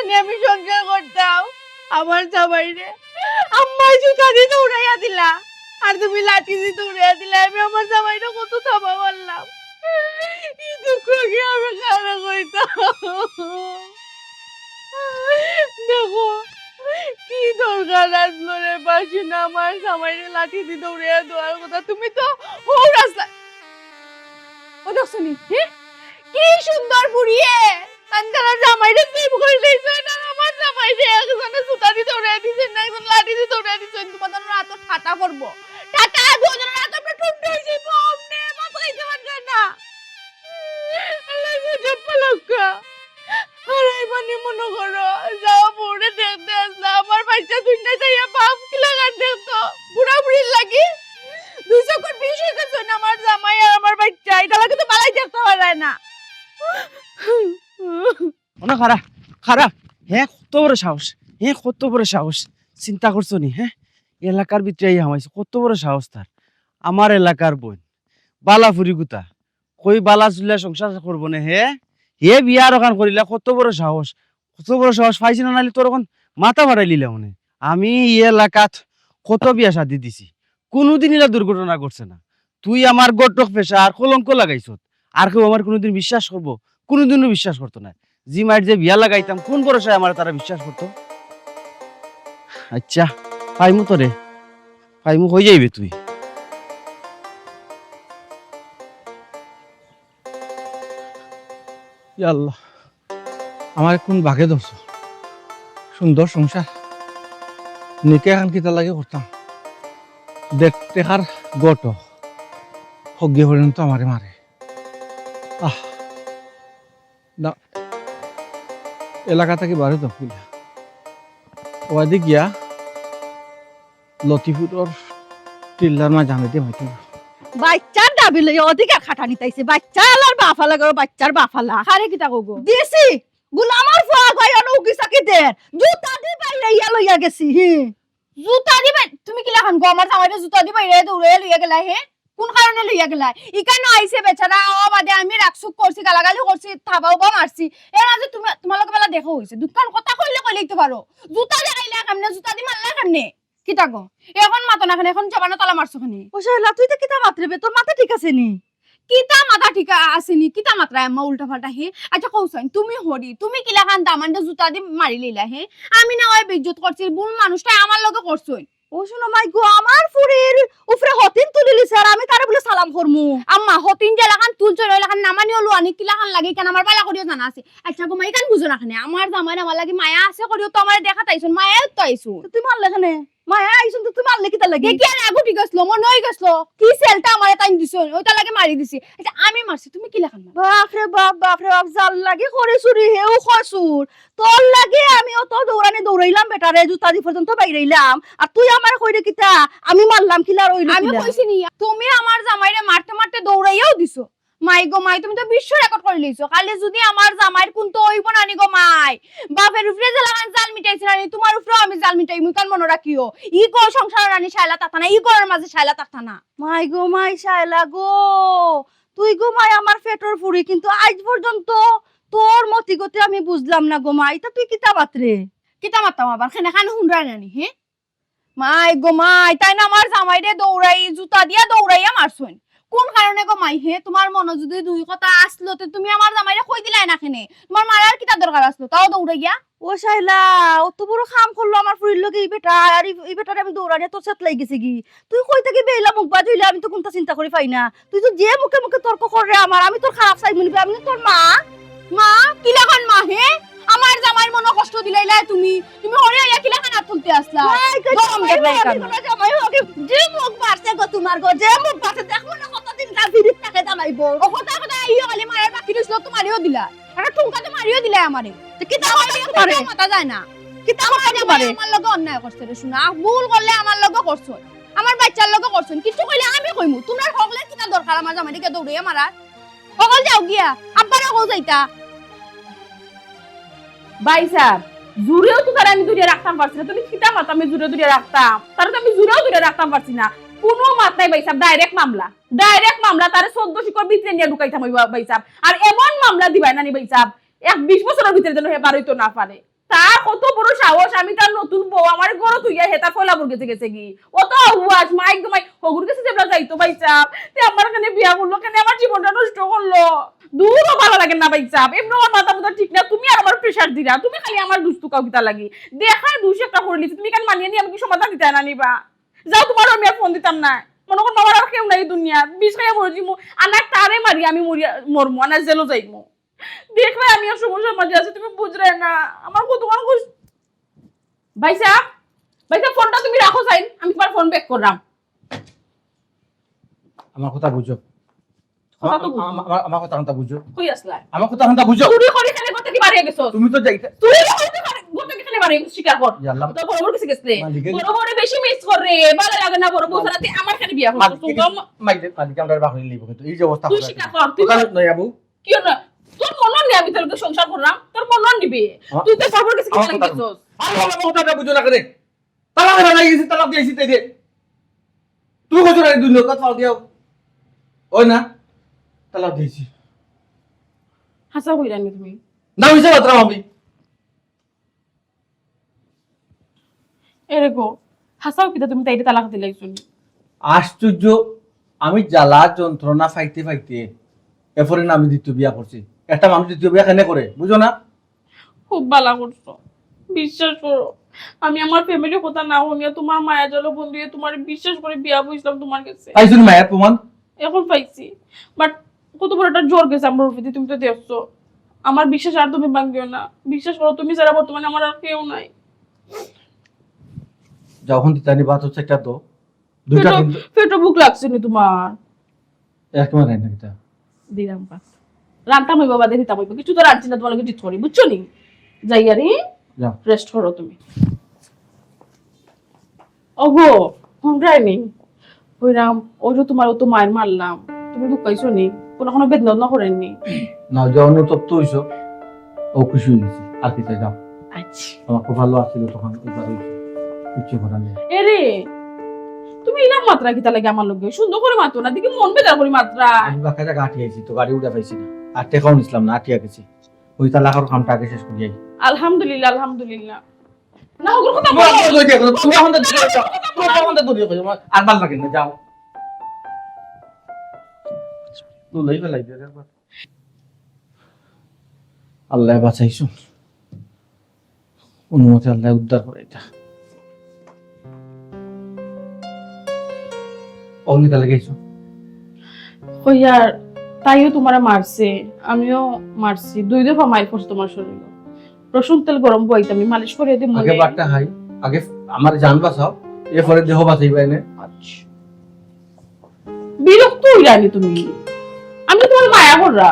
আমি সংসার করতাম, আমার জামাইরে আম্মায় জুতা দি দৌড়াইয়া দিলা, আর তুমি লাঠি দি দৌড়াইয়া দিলা। আমি আমার জামাইরে কত থাবা মারলাম। ই দুঃখ কি আমি কারে কইতাম? দেখো, কি দরকার আছলো রে বাসিনা, আমার জামাইরে লাঠি দি দৌড়াইয়া দেওয়ার কথা? তুমি তো হউ রাস্তা। ও দেখছনি, হে? কি সুন্দর বুড়িয়ে! তান তারা জামাইরে প্রেম করি লইছে, না আমার জামাইরে একজনে জুতা দি দৌড়াইয়া দিছে, না একজন লাঠি দি দৌড়াইয়া দিছে। তোমার তার রাত ঠাটা করবো, ঠাটা দুজনের রাত আমরা ঠুনতে হইছি, বাপ রে, বাপ হইতে পারবে না। আল্লাহ গজব পালক্কা। আর এই মানে মনে করো, যাও বউরে দেখতে আসলা, আমার বাচ্চা দুইটা যাইয়া বাপ কিলাখান দেখতো, বুড়া বুড়ির লাগি। দুই চকুর বিষ হয়ে গেছে না আমার জামাই আর আমার বাচ্চা, এটা লাগে তো বালাই দেখতে পারা যায় না। ওনা খারা, খারা, হে কত বড় সাহস, হে কত বড় সাহস, চিন্তা করছো নি? হে এলাকার ভিতরে আইয়া হামাইছে, কত বড় সাহস তার। আমার এলাকার বইন, বালা ফুরি গুতা, কই বালা চুলা সংসার করবো নে হে? হে বিয়া আর ওখান করিলা, কত বড় সাহস, কত বড় সাহস পাইছি না, নাইলে তোর ওখান মাথা ফাটাই লিলাম নে। আমি ই এলাকাত কত বিয়া শাদি দিছি, কোনোদিন ইলা দুর্ঘটনা ঘটছে না। তুই আমার ঘটক পেশা আর কলঙ্ক লাগাইছত, আর কেউ আমার কোনোদিন বিশ্বাস করবো? কোনোদিনও বিশ্বাস করতো না। জি মাইর যে বিয়া লাগাইতাম, কোন ভরসায় আমার তারা বিশ্বাস করতো? আচ্ছা, পাইমু তো রে, পাইমু, কই যাইবে তুই? ইয়া আল্লাহ, আমার কোন ভাগে ধরছো? সুন্দর সংসার, নিকে এখন কিতা লাগে করতাম? দেড় টেকার গটো হগ্গে পর্যন্ত আমারে মারে। আহ, না, এলাকা থাকি বারে তো কিলা। ওয়াদি গিয়া লতিপুরর টিল্লার মাঝে আমি দিয়ে মাইতে। বাচ্চার দাবি লইয়া অধিকার খাটানি তাইছে। বাচ্চা আলার বাফালা গো, বাচ্চার বাফালা। খারে কিতা কও গো? দিছি। গুলামর ফুয়া গো, অনো উকি সাকি দের। জুতা দি বাইরে ইয়া লইয়া গেছি, হি। জুতা দি বাই-, তুমি কিলাখান গো? আমার জামাইরে জুতা দি বাইরে দৌড়ে লইয়া গেলা, হে? কোন কারণে লইয়া গেলা? ইকানো আইছে বেচারা, ও বাদে আমি রাগ সুগ করছি, গালাগালি করছি, থাবা উবা মারছি। এর মাঝে তুমি, তোমার লগে বেলা দেখা হইছে। দুকান কথা কইলে কইলেই তো পারো। জুতা দি আইলা কেমনে? জুতা দি মারলা কেমনে? কিতা গো? এখন মাতো না কেনে? এখন জবানো তালা মারছো কেনে? ও শালা, তুই তো কিতা মাতরে বে? তোর মাথা ঠিক আছে নি? কিতা মাথা ঠিক আ-, আছে নি? কিতা মাতরায় আম্মা উল্টা পাল্টা হে? আচ্ছা কও চাইন, তুমি হরি, তুমি কিলাখান দামানরে জুতা দি মারি লইলা হে? আমি না অয় বেইজ্জত করছি, ভুল মানুষটায় আমার লগে করছইন। ও শুনো মাই গো, আমার ফুরির উপরে হতিন তুলি লিছে আর আমি তারে বুলে সালাম করমু। আম্মা, হতিন যেলাখান তুলছইন, ওইলাখান নামানি অলো আনি কিলাখান লাগে, কেন আমার বালা করিও জানা আছে। আচ্ছা গো মা, ইখান বুঝো না কেনে? আমার জামাইর আমার লাগি মায়া আছে করিও তো আমারে দেখাত আইছইন, মায়াও তো আইছইন। তো তুই মারলে কেনে? মায়া আইছইন তো তুই মারলে কিতা লাগি? দেখি আর আগু ঠিক আসলো, মনে হই গেছলো। কি সেলটা আমারে তাইন দিছইন, ওইটা লাগে মারি দিছি। আচ্ছা, আমি মারছি, তুমি কিলাখান মারলা? বাপ রে বাপ, বাপ রে বাপ, যার লাগি করে চুরি, হেউ কয় চুর। তোর লাগি আমি অত দৌড়ানি দৌড়াইলাম বেটারে, জুতা দি পর্যন্ত বাইরাইলাম। আর তুই আমারে কইরে কিতা? আমি মারলাম কিলা, রইল আমি কিলা? কইছি নি, তুমি আমার জামাইরে মারতে মারতে দৌড়াইয়াও দিছো। মাই গো মাই, তুমি তো বিশ্ব রেকর্ড করি লইছো। কালি যদি আমার জামাইর কুন্তা অইবো না নি গো মাই, বাপের উপরে যেলাখান জাল মিটাইছি না নি, তোমার উপরেও আমি জাল মিটাইমু, ইখান মনো রাখিও। ই ঘর সংসার রানি শায়লা থাকতা না, ই ঘরর মাঝে শায়লা থাকতা না। মাই গো মাই, শায়লা গো, তুই গো মাই আমার পেটর ফুরি, কিন্তু আইজ পর্যন্ত তোর মতি গতি আমি বুঝলাম না গো মাই। ইতা তুই কিতা মাতরে? কিতা মাততাম আবার? কেনে কানে হুনরায় না নি, হে? মাই গো মাই, তাইন আমার জামাইরে দৌড়াই, জুতা দিয়া দৌড়াইয়া মারছইন। কোন কারণে গো মাই, হে? তোমার মনো যদি দুই কথা আসলো, তে তুমি আমার জামাইরে কই দিলায় না কেনে? তোমার মারার কিতা দরকার আসলো, তাও দৌড়াইয়া? ও শায়লা, অত বড় কাম করলো আমার ফুরির লগে ই বেটা, আর ই, ই বেটারে আমি দৌড়ানিয়া তোর সাথ লাগি গেছি গি। তুই কই থাকি বেইলা মুখ বাজ হইলে আমি তো কুন্তা চিন্তা করি পাই না। তুই তো যে মুখে মুখে তর্ক কররে আমার, আমি তোর খারাপ চাইমু নি বে, আমি তোর মা। মা? কিলাখান মা হে? আমার জামাইর মনো কষ্ট দিলাইলায় তুমি। তুমি হরে আইয়া কিলাখান আত তুলতে আসলা? মাই, কই গরম জামাই দেখলাই হবি, কেন? তোর জামাই হবি। যে মুখ বাড়ছে গো তোমার গো, যে মুখ বাড়ছে, দেখো না কতদিন কাল ফিরিত থাকে জামাই বউ। ও কথা কথা আইও খালি মারার বাকি রইছিল, তো মারিও দিলা। একটা ঠুনকা তো মারিও দিলায় আমারে। তো কিতা মারিও দিলায়, মাথা যায় না। কিতা আমার জামাই আমার লগে অন্যায় করছে রে, শোনা। ভুল করলে আমার লগে করছো। আমার বাচ্চার লগে করছইন, কিচ্ছু কইলে আমি কইমু। তোমরা হকলে কিতা দরকার আমার জামাইরে গিয়া দৌড়াইয়া মারার? হকল যাও গিয়া, আব্বারে কও যাইতা। ভাইসাব, জুরেও তো তারে আমি দৌড়াইয়া রাখতাম পারছি না। তুমি কিতা মাতো আমি জুরে দৌড়াইয়া রাখতাম? তারে তো আমি জুরেও দৌড়াইয়া রাখতাম পারছি না। কুনু মাত নাই ভাইসাব, direct মামলা। Direct মামলা, তারে চৌদ্দ শিকর ভিতরে নিয়া ঢুকাইতাম অইবো ভাইসাব। আর এমন মামলা দিবায় নানি ভাইসাব, এক বিশ বছরর ভিতরে যেন হে বার অইতো না পারে। তার কত বড় সাহস, আমি তার নতুন বউ, আমার ঘরো থইয়া হেতা ফয়লা বউর গেছে গেছে গি। অত আউয়াজ, মাইক দো মাইক, হগুর গেছে যেবলা যাইতো ভাইসাব, তে আমার কেনে বিয়া করলো, কেনে আমার জীবনটা নষ্ট করলো। দূর, ও ভালা লাগে না ভাইসাব, এমনে আমার মাথা মুথা ঠিক না, তুমি আর আমার প্রেশার দিরা, তুমি খালি আমার দুষ তুকাও কিতা লাগি? দেখা দুষ একটা করিলিছি, তুমি কেন মানিয়া নিয়া আমি কি সমাধান দিতায় না নিবা? যাও, তুমারও আমি আর ফোন দিতাম না। মনো করো আমার আর কেউ নাই দুনিয়াত, বিষ খাইয়া মরি যিমু, আনা তারে মারি আমি মরিয়া মরমু, আনা জেলো যাইমু। দেখরায় আমি এক সমস্যার মাঝে আছি, তুমি বুঝরায় না। আমার কত কষ্ট। ভাইসাব, ভাইসাব, ফোনটা তুমি রাখো চাইন, আমি তুমার ফোন ব্যাক কররাম। আমার কথা বুঝো। কথা তো বুঝো। আমার, আমার, আমার কথা কথা বুঝো। কই আছলায়? আমার কথা কথা বুঝো। চুরি করি কেনে গেছো? তুমি তো যাইতা। চুরি করি কেনে গেছো? স্বীকার কর। ইয়া আল্লাহ। তোর বড় বউর গেছে গেছলে। মালিকে বড় বউরে বেশি মিস কররে, ভালা লাগে না বড় বউ ছাড়া। তুই আমার কেনে বিয়া করছস? মালিকে, মালিকে আমরা বাহিনী নিব কিন্তু এই যে অবস্থা তুই স্বীকার কর, তুই ওখানে নয় আবু। কিও না? তোর মনো নি আমি তোর লগে সংসার কররাম? তোর মনো নিবে? আমার তুই তো সর্বর কাছে আমার কথা গেছস। আমার কথা কথা বুঝো না কেনে? তালাক দেওয়া লাগি গেছে, তালাক দিছি তাই দে। তুই কইছো না দুই লোক তালাক দিয়াও? ওই না? তালাক দিছি। হাছা কইরায় নি তুমি? না, মিছা মাতরাম আমি। এরে গো, হাছাউ কিতা তুমি তাইরে তালাক দিলাইছো নি? আশ্চর্য, আমি জ্বালা যন্ত্রণা পাইতে পাইতে এরপরে না আমি দ্বিতীয় বিয়া করছি। একটা মানুষ দ্বিতীয় বিয়া কেনে করে, বুঝো না? খুব ভালা করছো, বিশ্বাস করো। আমি আমার ফ্যামিলির কথা না হুনিয়া তুমার মায়া জালো বন্দি অইয়া তুমার বিশ্বাস করি বিয়া বইছলাম তুমার গেছে। পাইছো নি মায়ার প্রমাণ? এখন পাইছি, but কত বড় একটা ঝড় গেছে আমার উপরে, তুমি তো দেখছো। আমার বিশ্বাস আর তুমি ভাঙ্গিও না, বিশ্বাস করো, তুমি ছাড়া বর্তমানে আমার আর কেউ নাই। যাও, অখন দিতানি ভাত হচ্ছে একটা দো, দুইটা পেটো, তিনটা। পেটো ভুক লাগছে নি তুমার? এক মারে না এটা। দিলাম ভাত। রানতাম অইবো, বাদে দিতাম অইবো। কিছু তো রানছি না, তুমার লগে জিত করি, বুঝছো নি? যাই আরি, যাও। রেস্ট করো তুমি। ওগো, হুনরায় নি? কইরাম, ওই যে তুমার অত মাইর মারলাম, তুমি দুখ পাইছো নি? কোনো, কোনো বেদনা না করেন নি? না, যে অনুতপ্ত হইছো, ও খুশি হয়ে গেছে, আর কি চাই, যাও। আচ্ছা। আমার খুব ভালো আছিল তখন, এবার হইছে, কিচ্ছু করার নেই। এরে, তুমি ইলা মাতরায় কিতা লাগি আমার লগে? সুন্দর করি মাতো না, দেখি মন বেজার করি মাতরায়। আমি বাক্কা জাগা আটিয়া আইছি, তো গাড়ি উঠা পাইছি না, আর টেকাও নিছিলাম না, আটিয়া গেছি। ওই তালাকর কামটা আগে শেষ করি আই। আলহামদুলিল্লাহ, আলহামদুলিল্লাহ। না, ওগুর কথা বলো। তুমি এখন তো দূরে যাও। তুমি এখন তো দূরে যাও। আমার আর ভালো লাগে না, যাও। তো লই ফেলাই দে একবার। আল্লাহ বাঁচাইছো। অনুমতি আল্লাহ উদ্ধার করে এটা। অগ্নিতা লাগাইছো? কইয়ার, তাইও তুমারে মারছে, আমিও মারছি, দুই দফা মাইর পড়ছে তুমার শরীরে। রসুন তেল গরম বইতে আমি মালিশ করিয়া দিমু আগে নে। বাটটা খাই, আগে আমার জান বাঁচাও, এরপরে দেহ বাঁচাইবা এনে। আচ্ছা। বিরক্ত হইলানি তুমি, আমি তুমার মায়া কররা।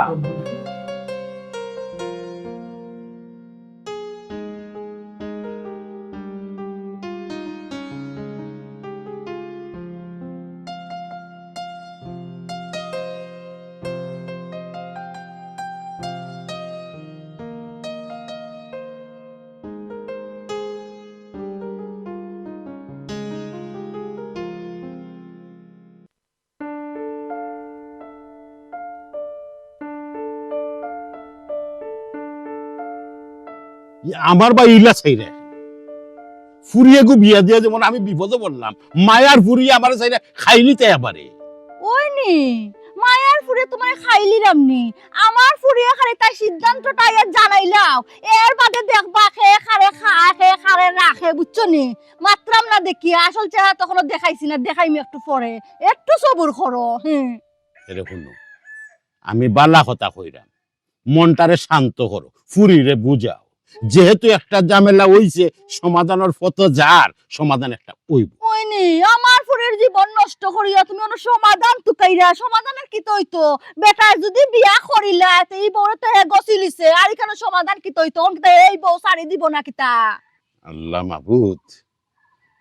আমার বা ইলা চাইরে ফুরিয়ে গু বিয়া দিয়া যেমন আমি বিপদে পড়লাম, মায়ার ফুরিয়ে আমার চাইরে খাইলিতে এবারে। ওই নি, মায়ার ফুরিয়ে তুমারে খাইলিলাম নি। আমার ফুরিয়ে খালি তাই সিদ্ধান্তটা আইয়া জানাইলাও, এর বাদে দেখবা কে খারে খায়, কে খারে রাখে, বুঝছো নি? মাতরাম না দেখি, আসল চেহারা তখনও দেখাইছি না, দেখাইমু একটু পরে, একটু সবুর করো। হুম। এরে হুনো, আমি বালা কথা কইরাম, মনটারে শান্ত করো, ফুরিরে বুঝাও, যেহেতু একটা ঝামেলা অইছে, সমাধানর পথ যার, সমাধান একটা অইবো। ওই নি, আমার ফুরির জীবন নষ্ট করিয়া তুমি অনো সমাধান তুকাইরা, সমাধান আর কিতা অইতো? বেটায় যদি বিয়া করিলা, তে ই বউরে তো হে গছিলিছে, আর ইখানো সমাধান কিতা অইতো? অন কিতা এই বউ ছাড়ি দিবো না কিতা? আল্লাহ মাবুদ,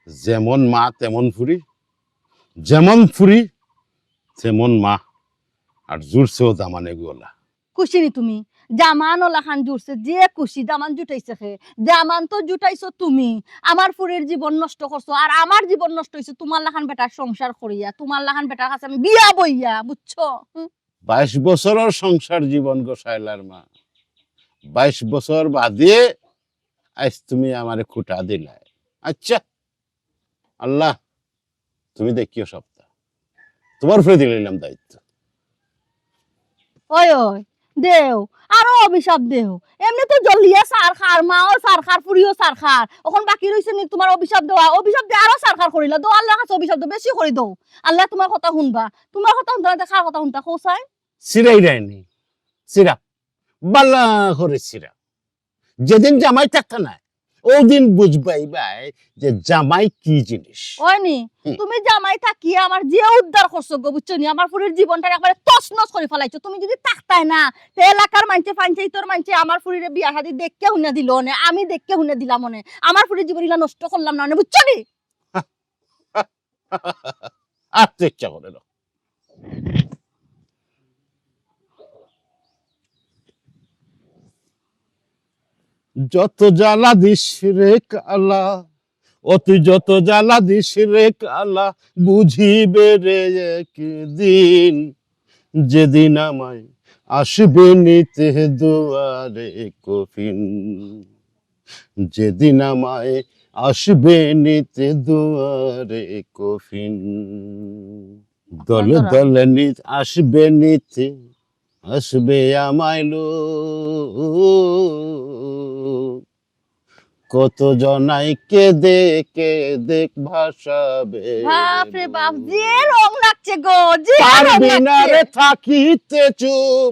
যেমন মা তেমন ফুরি, যেমন ফুরি তেমন মা, আর জুড়ছেও দামানে গুলা। খুশি নি তুমি? দামান অলাখান জুড়ছে, যে খুশি। দামান জুটাইছে কে? দামান তো জুটাইছো তুমি। আমার ফুরির জীবন নষ্ট করছো, আর আমার জীবন নষ্ট অইছে তুমার লাখান বেটার সংসার করিয়া, তুমার লাখান বেটার কাছে আমি বিয়া বইয়া, বুঝছো? হুম? বাইশ বছরর সংসার জীবন গো শায়লার মা, বাইশ বছর বাদে আইজ তুমি আমারে খুটা দিলায়। আচ্ছা, আল্লাহ, তুমি দেখিও সবটা, তুমার উপরে দিলাইলাম দায়িত্ব। ওই, ওই, দেও, আরো অভিশাপ দেও। এমনে তো জ্বলিয়া ছারখার, মাও ছারখার, ফুড়িও ছারখার। অখন বাকি রইছে নি তুমার অভিশাপ দেওয়া? অভিশাপ দিয়া আরো ছারখার করিলা। দেও, আল্লার কাছে অভিশাপ দেও, বেশি করি দেও। আল্লায় তুমার কথা হুনবা, তুমার কথা হুনতা না, তে কার কথা হুনতা, কও চাই? ছিড়াইরায়নি, ছিড়া, বালা করি ছিড়া। যেদিন জামাই থাকতা নায়, অউ দিন বুঝবায় যে জামাই কি জিনিস। অয়নি, হুম। তুমি জামাই থাকিয়া আমার যে উদ্ধার করছো গো, বুঝছো নি? আমার ফুড়ির জীবনটা একবারে তছনছ করি ফালাইছো। তুমি যদি থাকতায় না, তে এলাকার মানষে, পঞ্চাইতর মানষে আমার ফুড়িরে বিয়া শাদি দেখিয়া হুনিয়া দিলো অনে, আমি দেখিয়া হুনিয়া দিলাম অনে। আমার ফুড়ির জীবন ইলা নষ্ট করলাম না অনে, বুঝছো নি? আর তো ইচ্ছা করে না। যত জ্বালা দিস রে কালা, ও তুই যত জ্বালা দিস রে কালা, বুঝিবে রে একদিন, যেদিন আমায় আসবে নিতে দুয়ারে কফিন। যেদিন আমায় আসবে নিতে দুয়ারে কফিন, দলে দলে নি-, আসবে নিতে, আসবে আমায় লোক। কত জনাই কেঁদে কেঁদে ভাসাবে বাপ রে বাপ, যে রং লাগছে গো, যে রং পারবি না লাগছে। রে থাকিতে চুপ,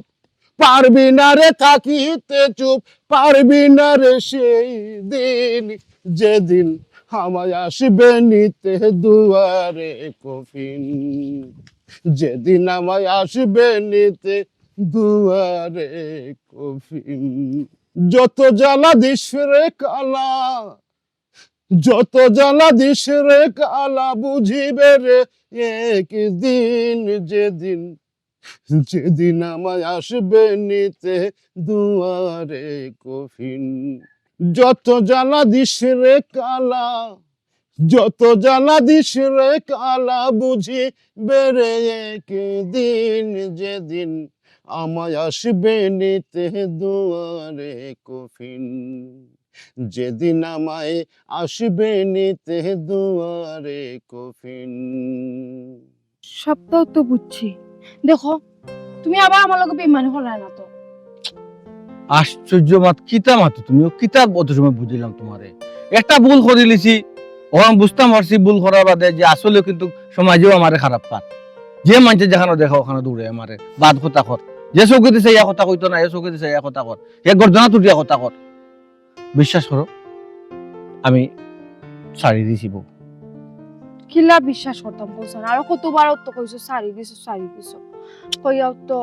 পারবি না রে থাকিতে চুপ, পারবি না রে সেই দিন, যেদিন আমায় আসবে নিতে দুয়ারে কফিন, যেদিন আমায় আসবে নিতে দুয়ারে কফিন। যত জ্বালা দিস রে কালা, যত জ্বালা দিস রে কালা, বুঝিবে রে একদিন, যেদিন, যেদিন আমায় আসবে নিতে দুয়ারে কফিন। যত জ্বালা দিস রে কালা, যত জ্বালা দিস রে কালা, বুঝিবে রে একদিন, যেদিন আমায় আসবে নিতে দুয়ারে কফিন, যেদিন আমায় আসবে নিতে দুয়ারে কফিন। সবটাও তো বুঝছি। দেখো, তুমি আবার আমার লগে বেইমানি করলায় না তো? আশ্চর্য মাত, কিতা মাতো তুমি? ও কিতা অত সময় বুঝিলাম তুমারে? একটা ভুল করিলিছি, অখন বুঝতাম পারছি ভুল করার বাদে যে আসলেও কিন্তু সমাজেও আমারে খারাপ পার। যে মানষে যেখানো দেখে অখানো দৌড়ায় আমারে, বাদ কথা কর। যে চউখেদি চাইয়া কথা কইতো না, এ চউখেদি চাইয়া কথা কর। এ গর্দনা তুলিয়া কথা কর। বিশ্বাস করো, আমি ছাড়ি দিছি বউ। কিলা বিশ্বাস করতাম কও চাইন? আরো কতবার তো কইছো ছাড়ি দিছো, ছাড়ি দিছো। কইয়াও তো।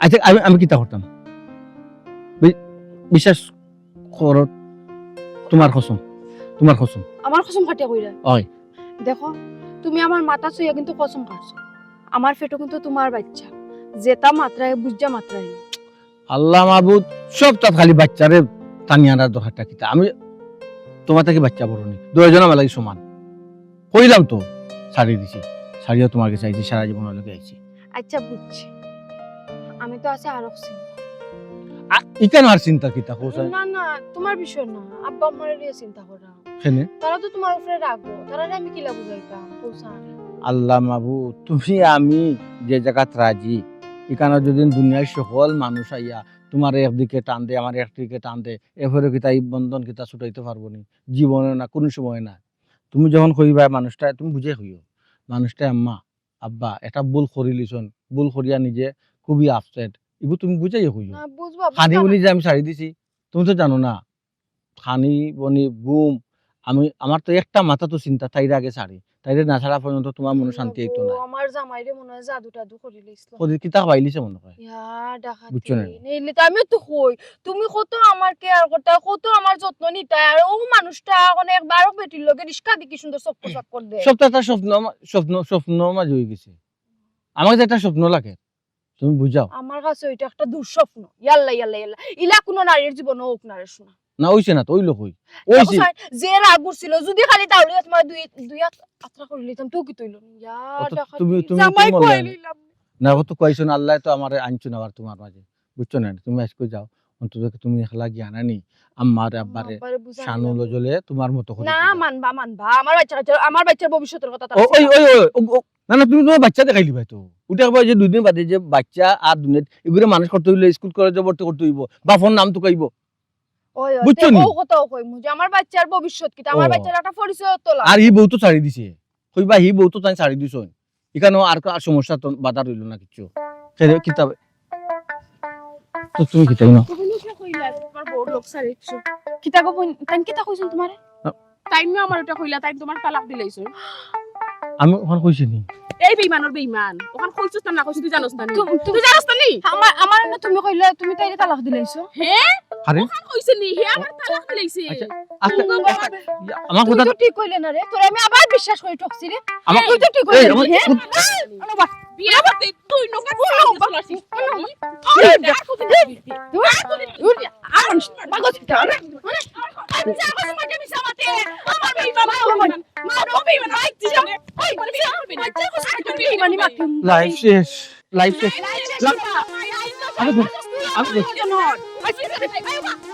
আচ্ছা, আমি, আমি কিতা করতাম? বি-, বিশ্বাস করো, তুমার কসম, তুমার কসম। আমার কসম কাটিয়া কইরায়? অয়। দেখো, তুমি আমার মাথা ছুইয়া কিন্তু কসম কাটছো। আমার পেটো কিন্তু তুমার বাইচ্চা। যেতা মাতরায়, বুঝিয়া মাতরায়। আল্লাহ মাবুদ, সবতাত খালি বাইচ্চারে টানি আনার দরকারটা কিতা? আমি তুমার থাকি বাইচ্চা বড় নি, দুইজন আমার লাগি সমান। কইলাম তো, ছাড়ি দিছি, ছাড়িয়া তুমার গেছে আইছি, সারা জীবন লাগি আইছি। আচ্ছা, বুঝছি, আমি তো আছি আরো চিন্তা। আ, ইখান আর চিন্তা কিতা, কও চাইন? না, না, তুমার বিষয় না, আব্বা আম্মারে নিয়া চিন্তা করা। কেনে? তারা তো তুমার উপরে রাগো, তারারে আমি কিলা বুঝাইতাম, কও চাইন? আল্লাহ মাবুদ, তুমি আমি যে জাগাত রাজি, ইখানো যদি দুনিয়ার সকল মানুষ আইয়া তুমারে একদিকে টান দে, আমারে একদিকে টান দে, এরপরে কিতা ই বন্ধন কিতা ছুটাইতো পারবো নি? জীবনে না, কুনু সময় না। তুমি যখন কইবায় মানুষটায়, তুমি বুঝাই কইও, মানুষটায় আম্মা, আব্বা, একটা ভুল করিলিছইন, ভুল করিয়া নিজে খুবই upset, ইগু তুমি বুঝাইয়া কইও। না, বুঝবো, খানি বুঝবো। উনি যে আমি ছাড়ি দিছি, তুমি তো জানো না, খানি, বনি, ঘুম, আমি, আমার তো একটা মাথাত চিন্তা, তাইরে আগে ছাড়ি। তাইরে না ছাড়া পর্যন্ত তুমার মনো শান্তি অইতো না। ও, আমার জামাইরে মনে অয় জাদু টাদু করিলিছলা। করি কিতা খাবাইলিছে মনে অয়। ইয়া, ডাকাতি। বুঝছো না? নাইলে তো আমিও তো কই, তুমি কত আমার care করতায়, কত আমার যত্ন নিতায়, আর অউ মানুষটা অখন একবারও বেটির লগে রিস্কা দি কি সুন্দর চক্কর চক্কর দেয়। সবটা একটা স্বপ্ন, আমা-, স্বপ্ন, স্বপ্ন মাঝে অইগেছে। আমার যে একটা স্বপ্ন লাগে, তুমি বুঝাও। আমার কাছে ওইটা একটা দুঃস্বপ্ন। ইয়াল্লা, ইয়াল্লা, ইয়াল্লা। ইলা কুনু নারীর জীবনও অউক না রে সোনা। না, অইছে না তো, অইলো কই? দেখো অইছে। স্যার, যে রাগ উঠছিল, যদি খালি তাহলে তুমার দুই, দুই হাত আত্রা করিলিতাম, তো কিতা অইলো? ইয়া, অত ডাকাতি, তুমি, তুমি, জামাই তুমি মনে কই হয় না। নিলাম। না, অত কইছো না, আল্লায় তো আমারে আনছো না আবার তুমার মাঝে। বুঝছো না? তুমি আইজকু যাও। অন্তত তুমি একলা গিয়া না নি, আম্মারে আব্বারে, আব্বারে বুঝানি শানু লাগবো। লজলে তোমার মতো করে না, দিবা। মানবা, মানবা। আমার বাচ্চা, আমার বাচ্চার ভবিষ্যতের কথা তারা ও, ওই, চিন্তা ওই, ওই, ও, ও, না, না, তুমি তোমার বাচ্চা দেখাই লিবা তো। ওটা আবার যে দুই দিন বাদে যে বাচ্চা আর দুনিয়া, এগুলো মানুষ করতে হইলে স্কুল কলেজে ভর্তি করতে হইব, বাপর নাম তুকাইব। ওই, ওই, বুঝছো তে নি? ও কথাও কইমু যে আমার বাচ্চার ভবিষ্যৎ কিতা, আমার ও। বাচ্চার একটা পরিচয় তো লাগে। আর ই বউ তো ছাড়ি দিছে, কইবা হি বউ তো তাই ছাড়ি দিছইন। এখানেও আর, আর সমস্যা তো বাধা রইল না কিচ্ছু। কিতা তো তুমি কিতা না? তুমি কিতা কইলা? তোমার বউর লোক ছাড়ি দিছো। কিতা গো বইন, তাই কিতা কইছইন তোমারে? না। তাই না আমার ওটা কইলা, তাই তোমার তালাক দিলাইছো। আমি ওখান কইছি নি? এই বেইমানর বেইমান। ওখান কইছস না, না কইছস, তুই জানোস না নি? তুই, তুই তুই জানোস না নি? আমার, আমার না তুমি কইলা, তুমি তাইরে তালাক দিলাইছো। হে? আরে? ওখান কইছে নি, হে আমার তালাক দিলাইছে। আচ্ছা, আচ্ছা, তুমি তো আচ্ছা, বাবা ইয়া, আমার তুই কথা তো ঠিক কইলে না রে, তোরে আমি আবার বিশ্বাস করি ঠকছি রে। আমার তুই তো ঠিক এই, কইলে না, আমার হে? কথা এই, আমার বাবা। বিয়া করতে তুই নৌকা ও, চালাইতে বাবা। চলে আসিস। ও, বাবা। এই, আর কতদিন বিয়া করবি? আর কতদিন বিয়া করবি? আর মানুষ পাগল ছিল। মানে, আমি যা করছি মাকে মিছা মাতে। আমার বেইমান, আমার বেইমান। মা, ও বেইমান, আই, তুই যা। ওই, বলে, বিয়া করবি না। আচ্ছা, কত বেইমানি মাকে। লাইফ শেষ, লাইফ শেষ। লাইফ শেষ। আরে, আরে, আরে, আরে, আরে,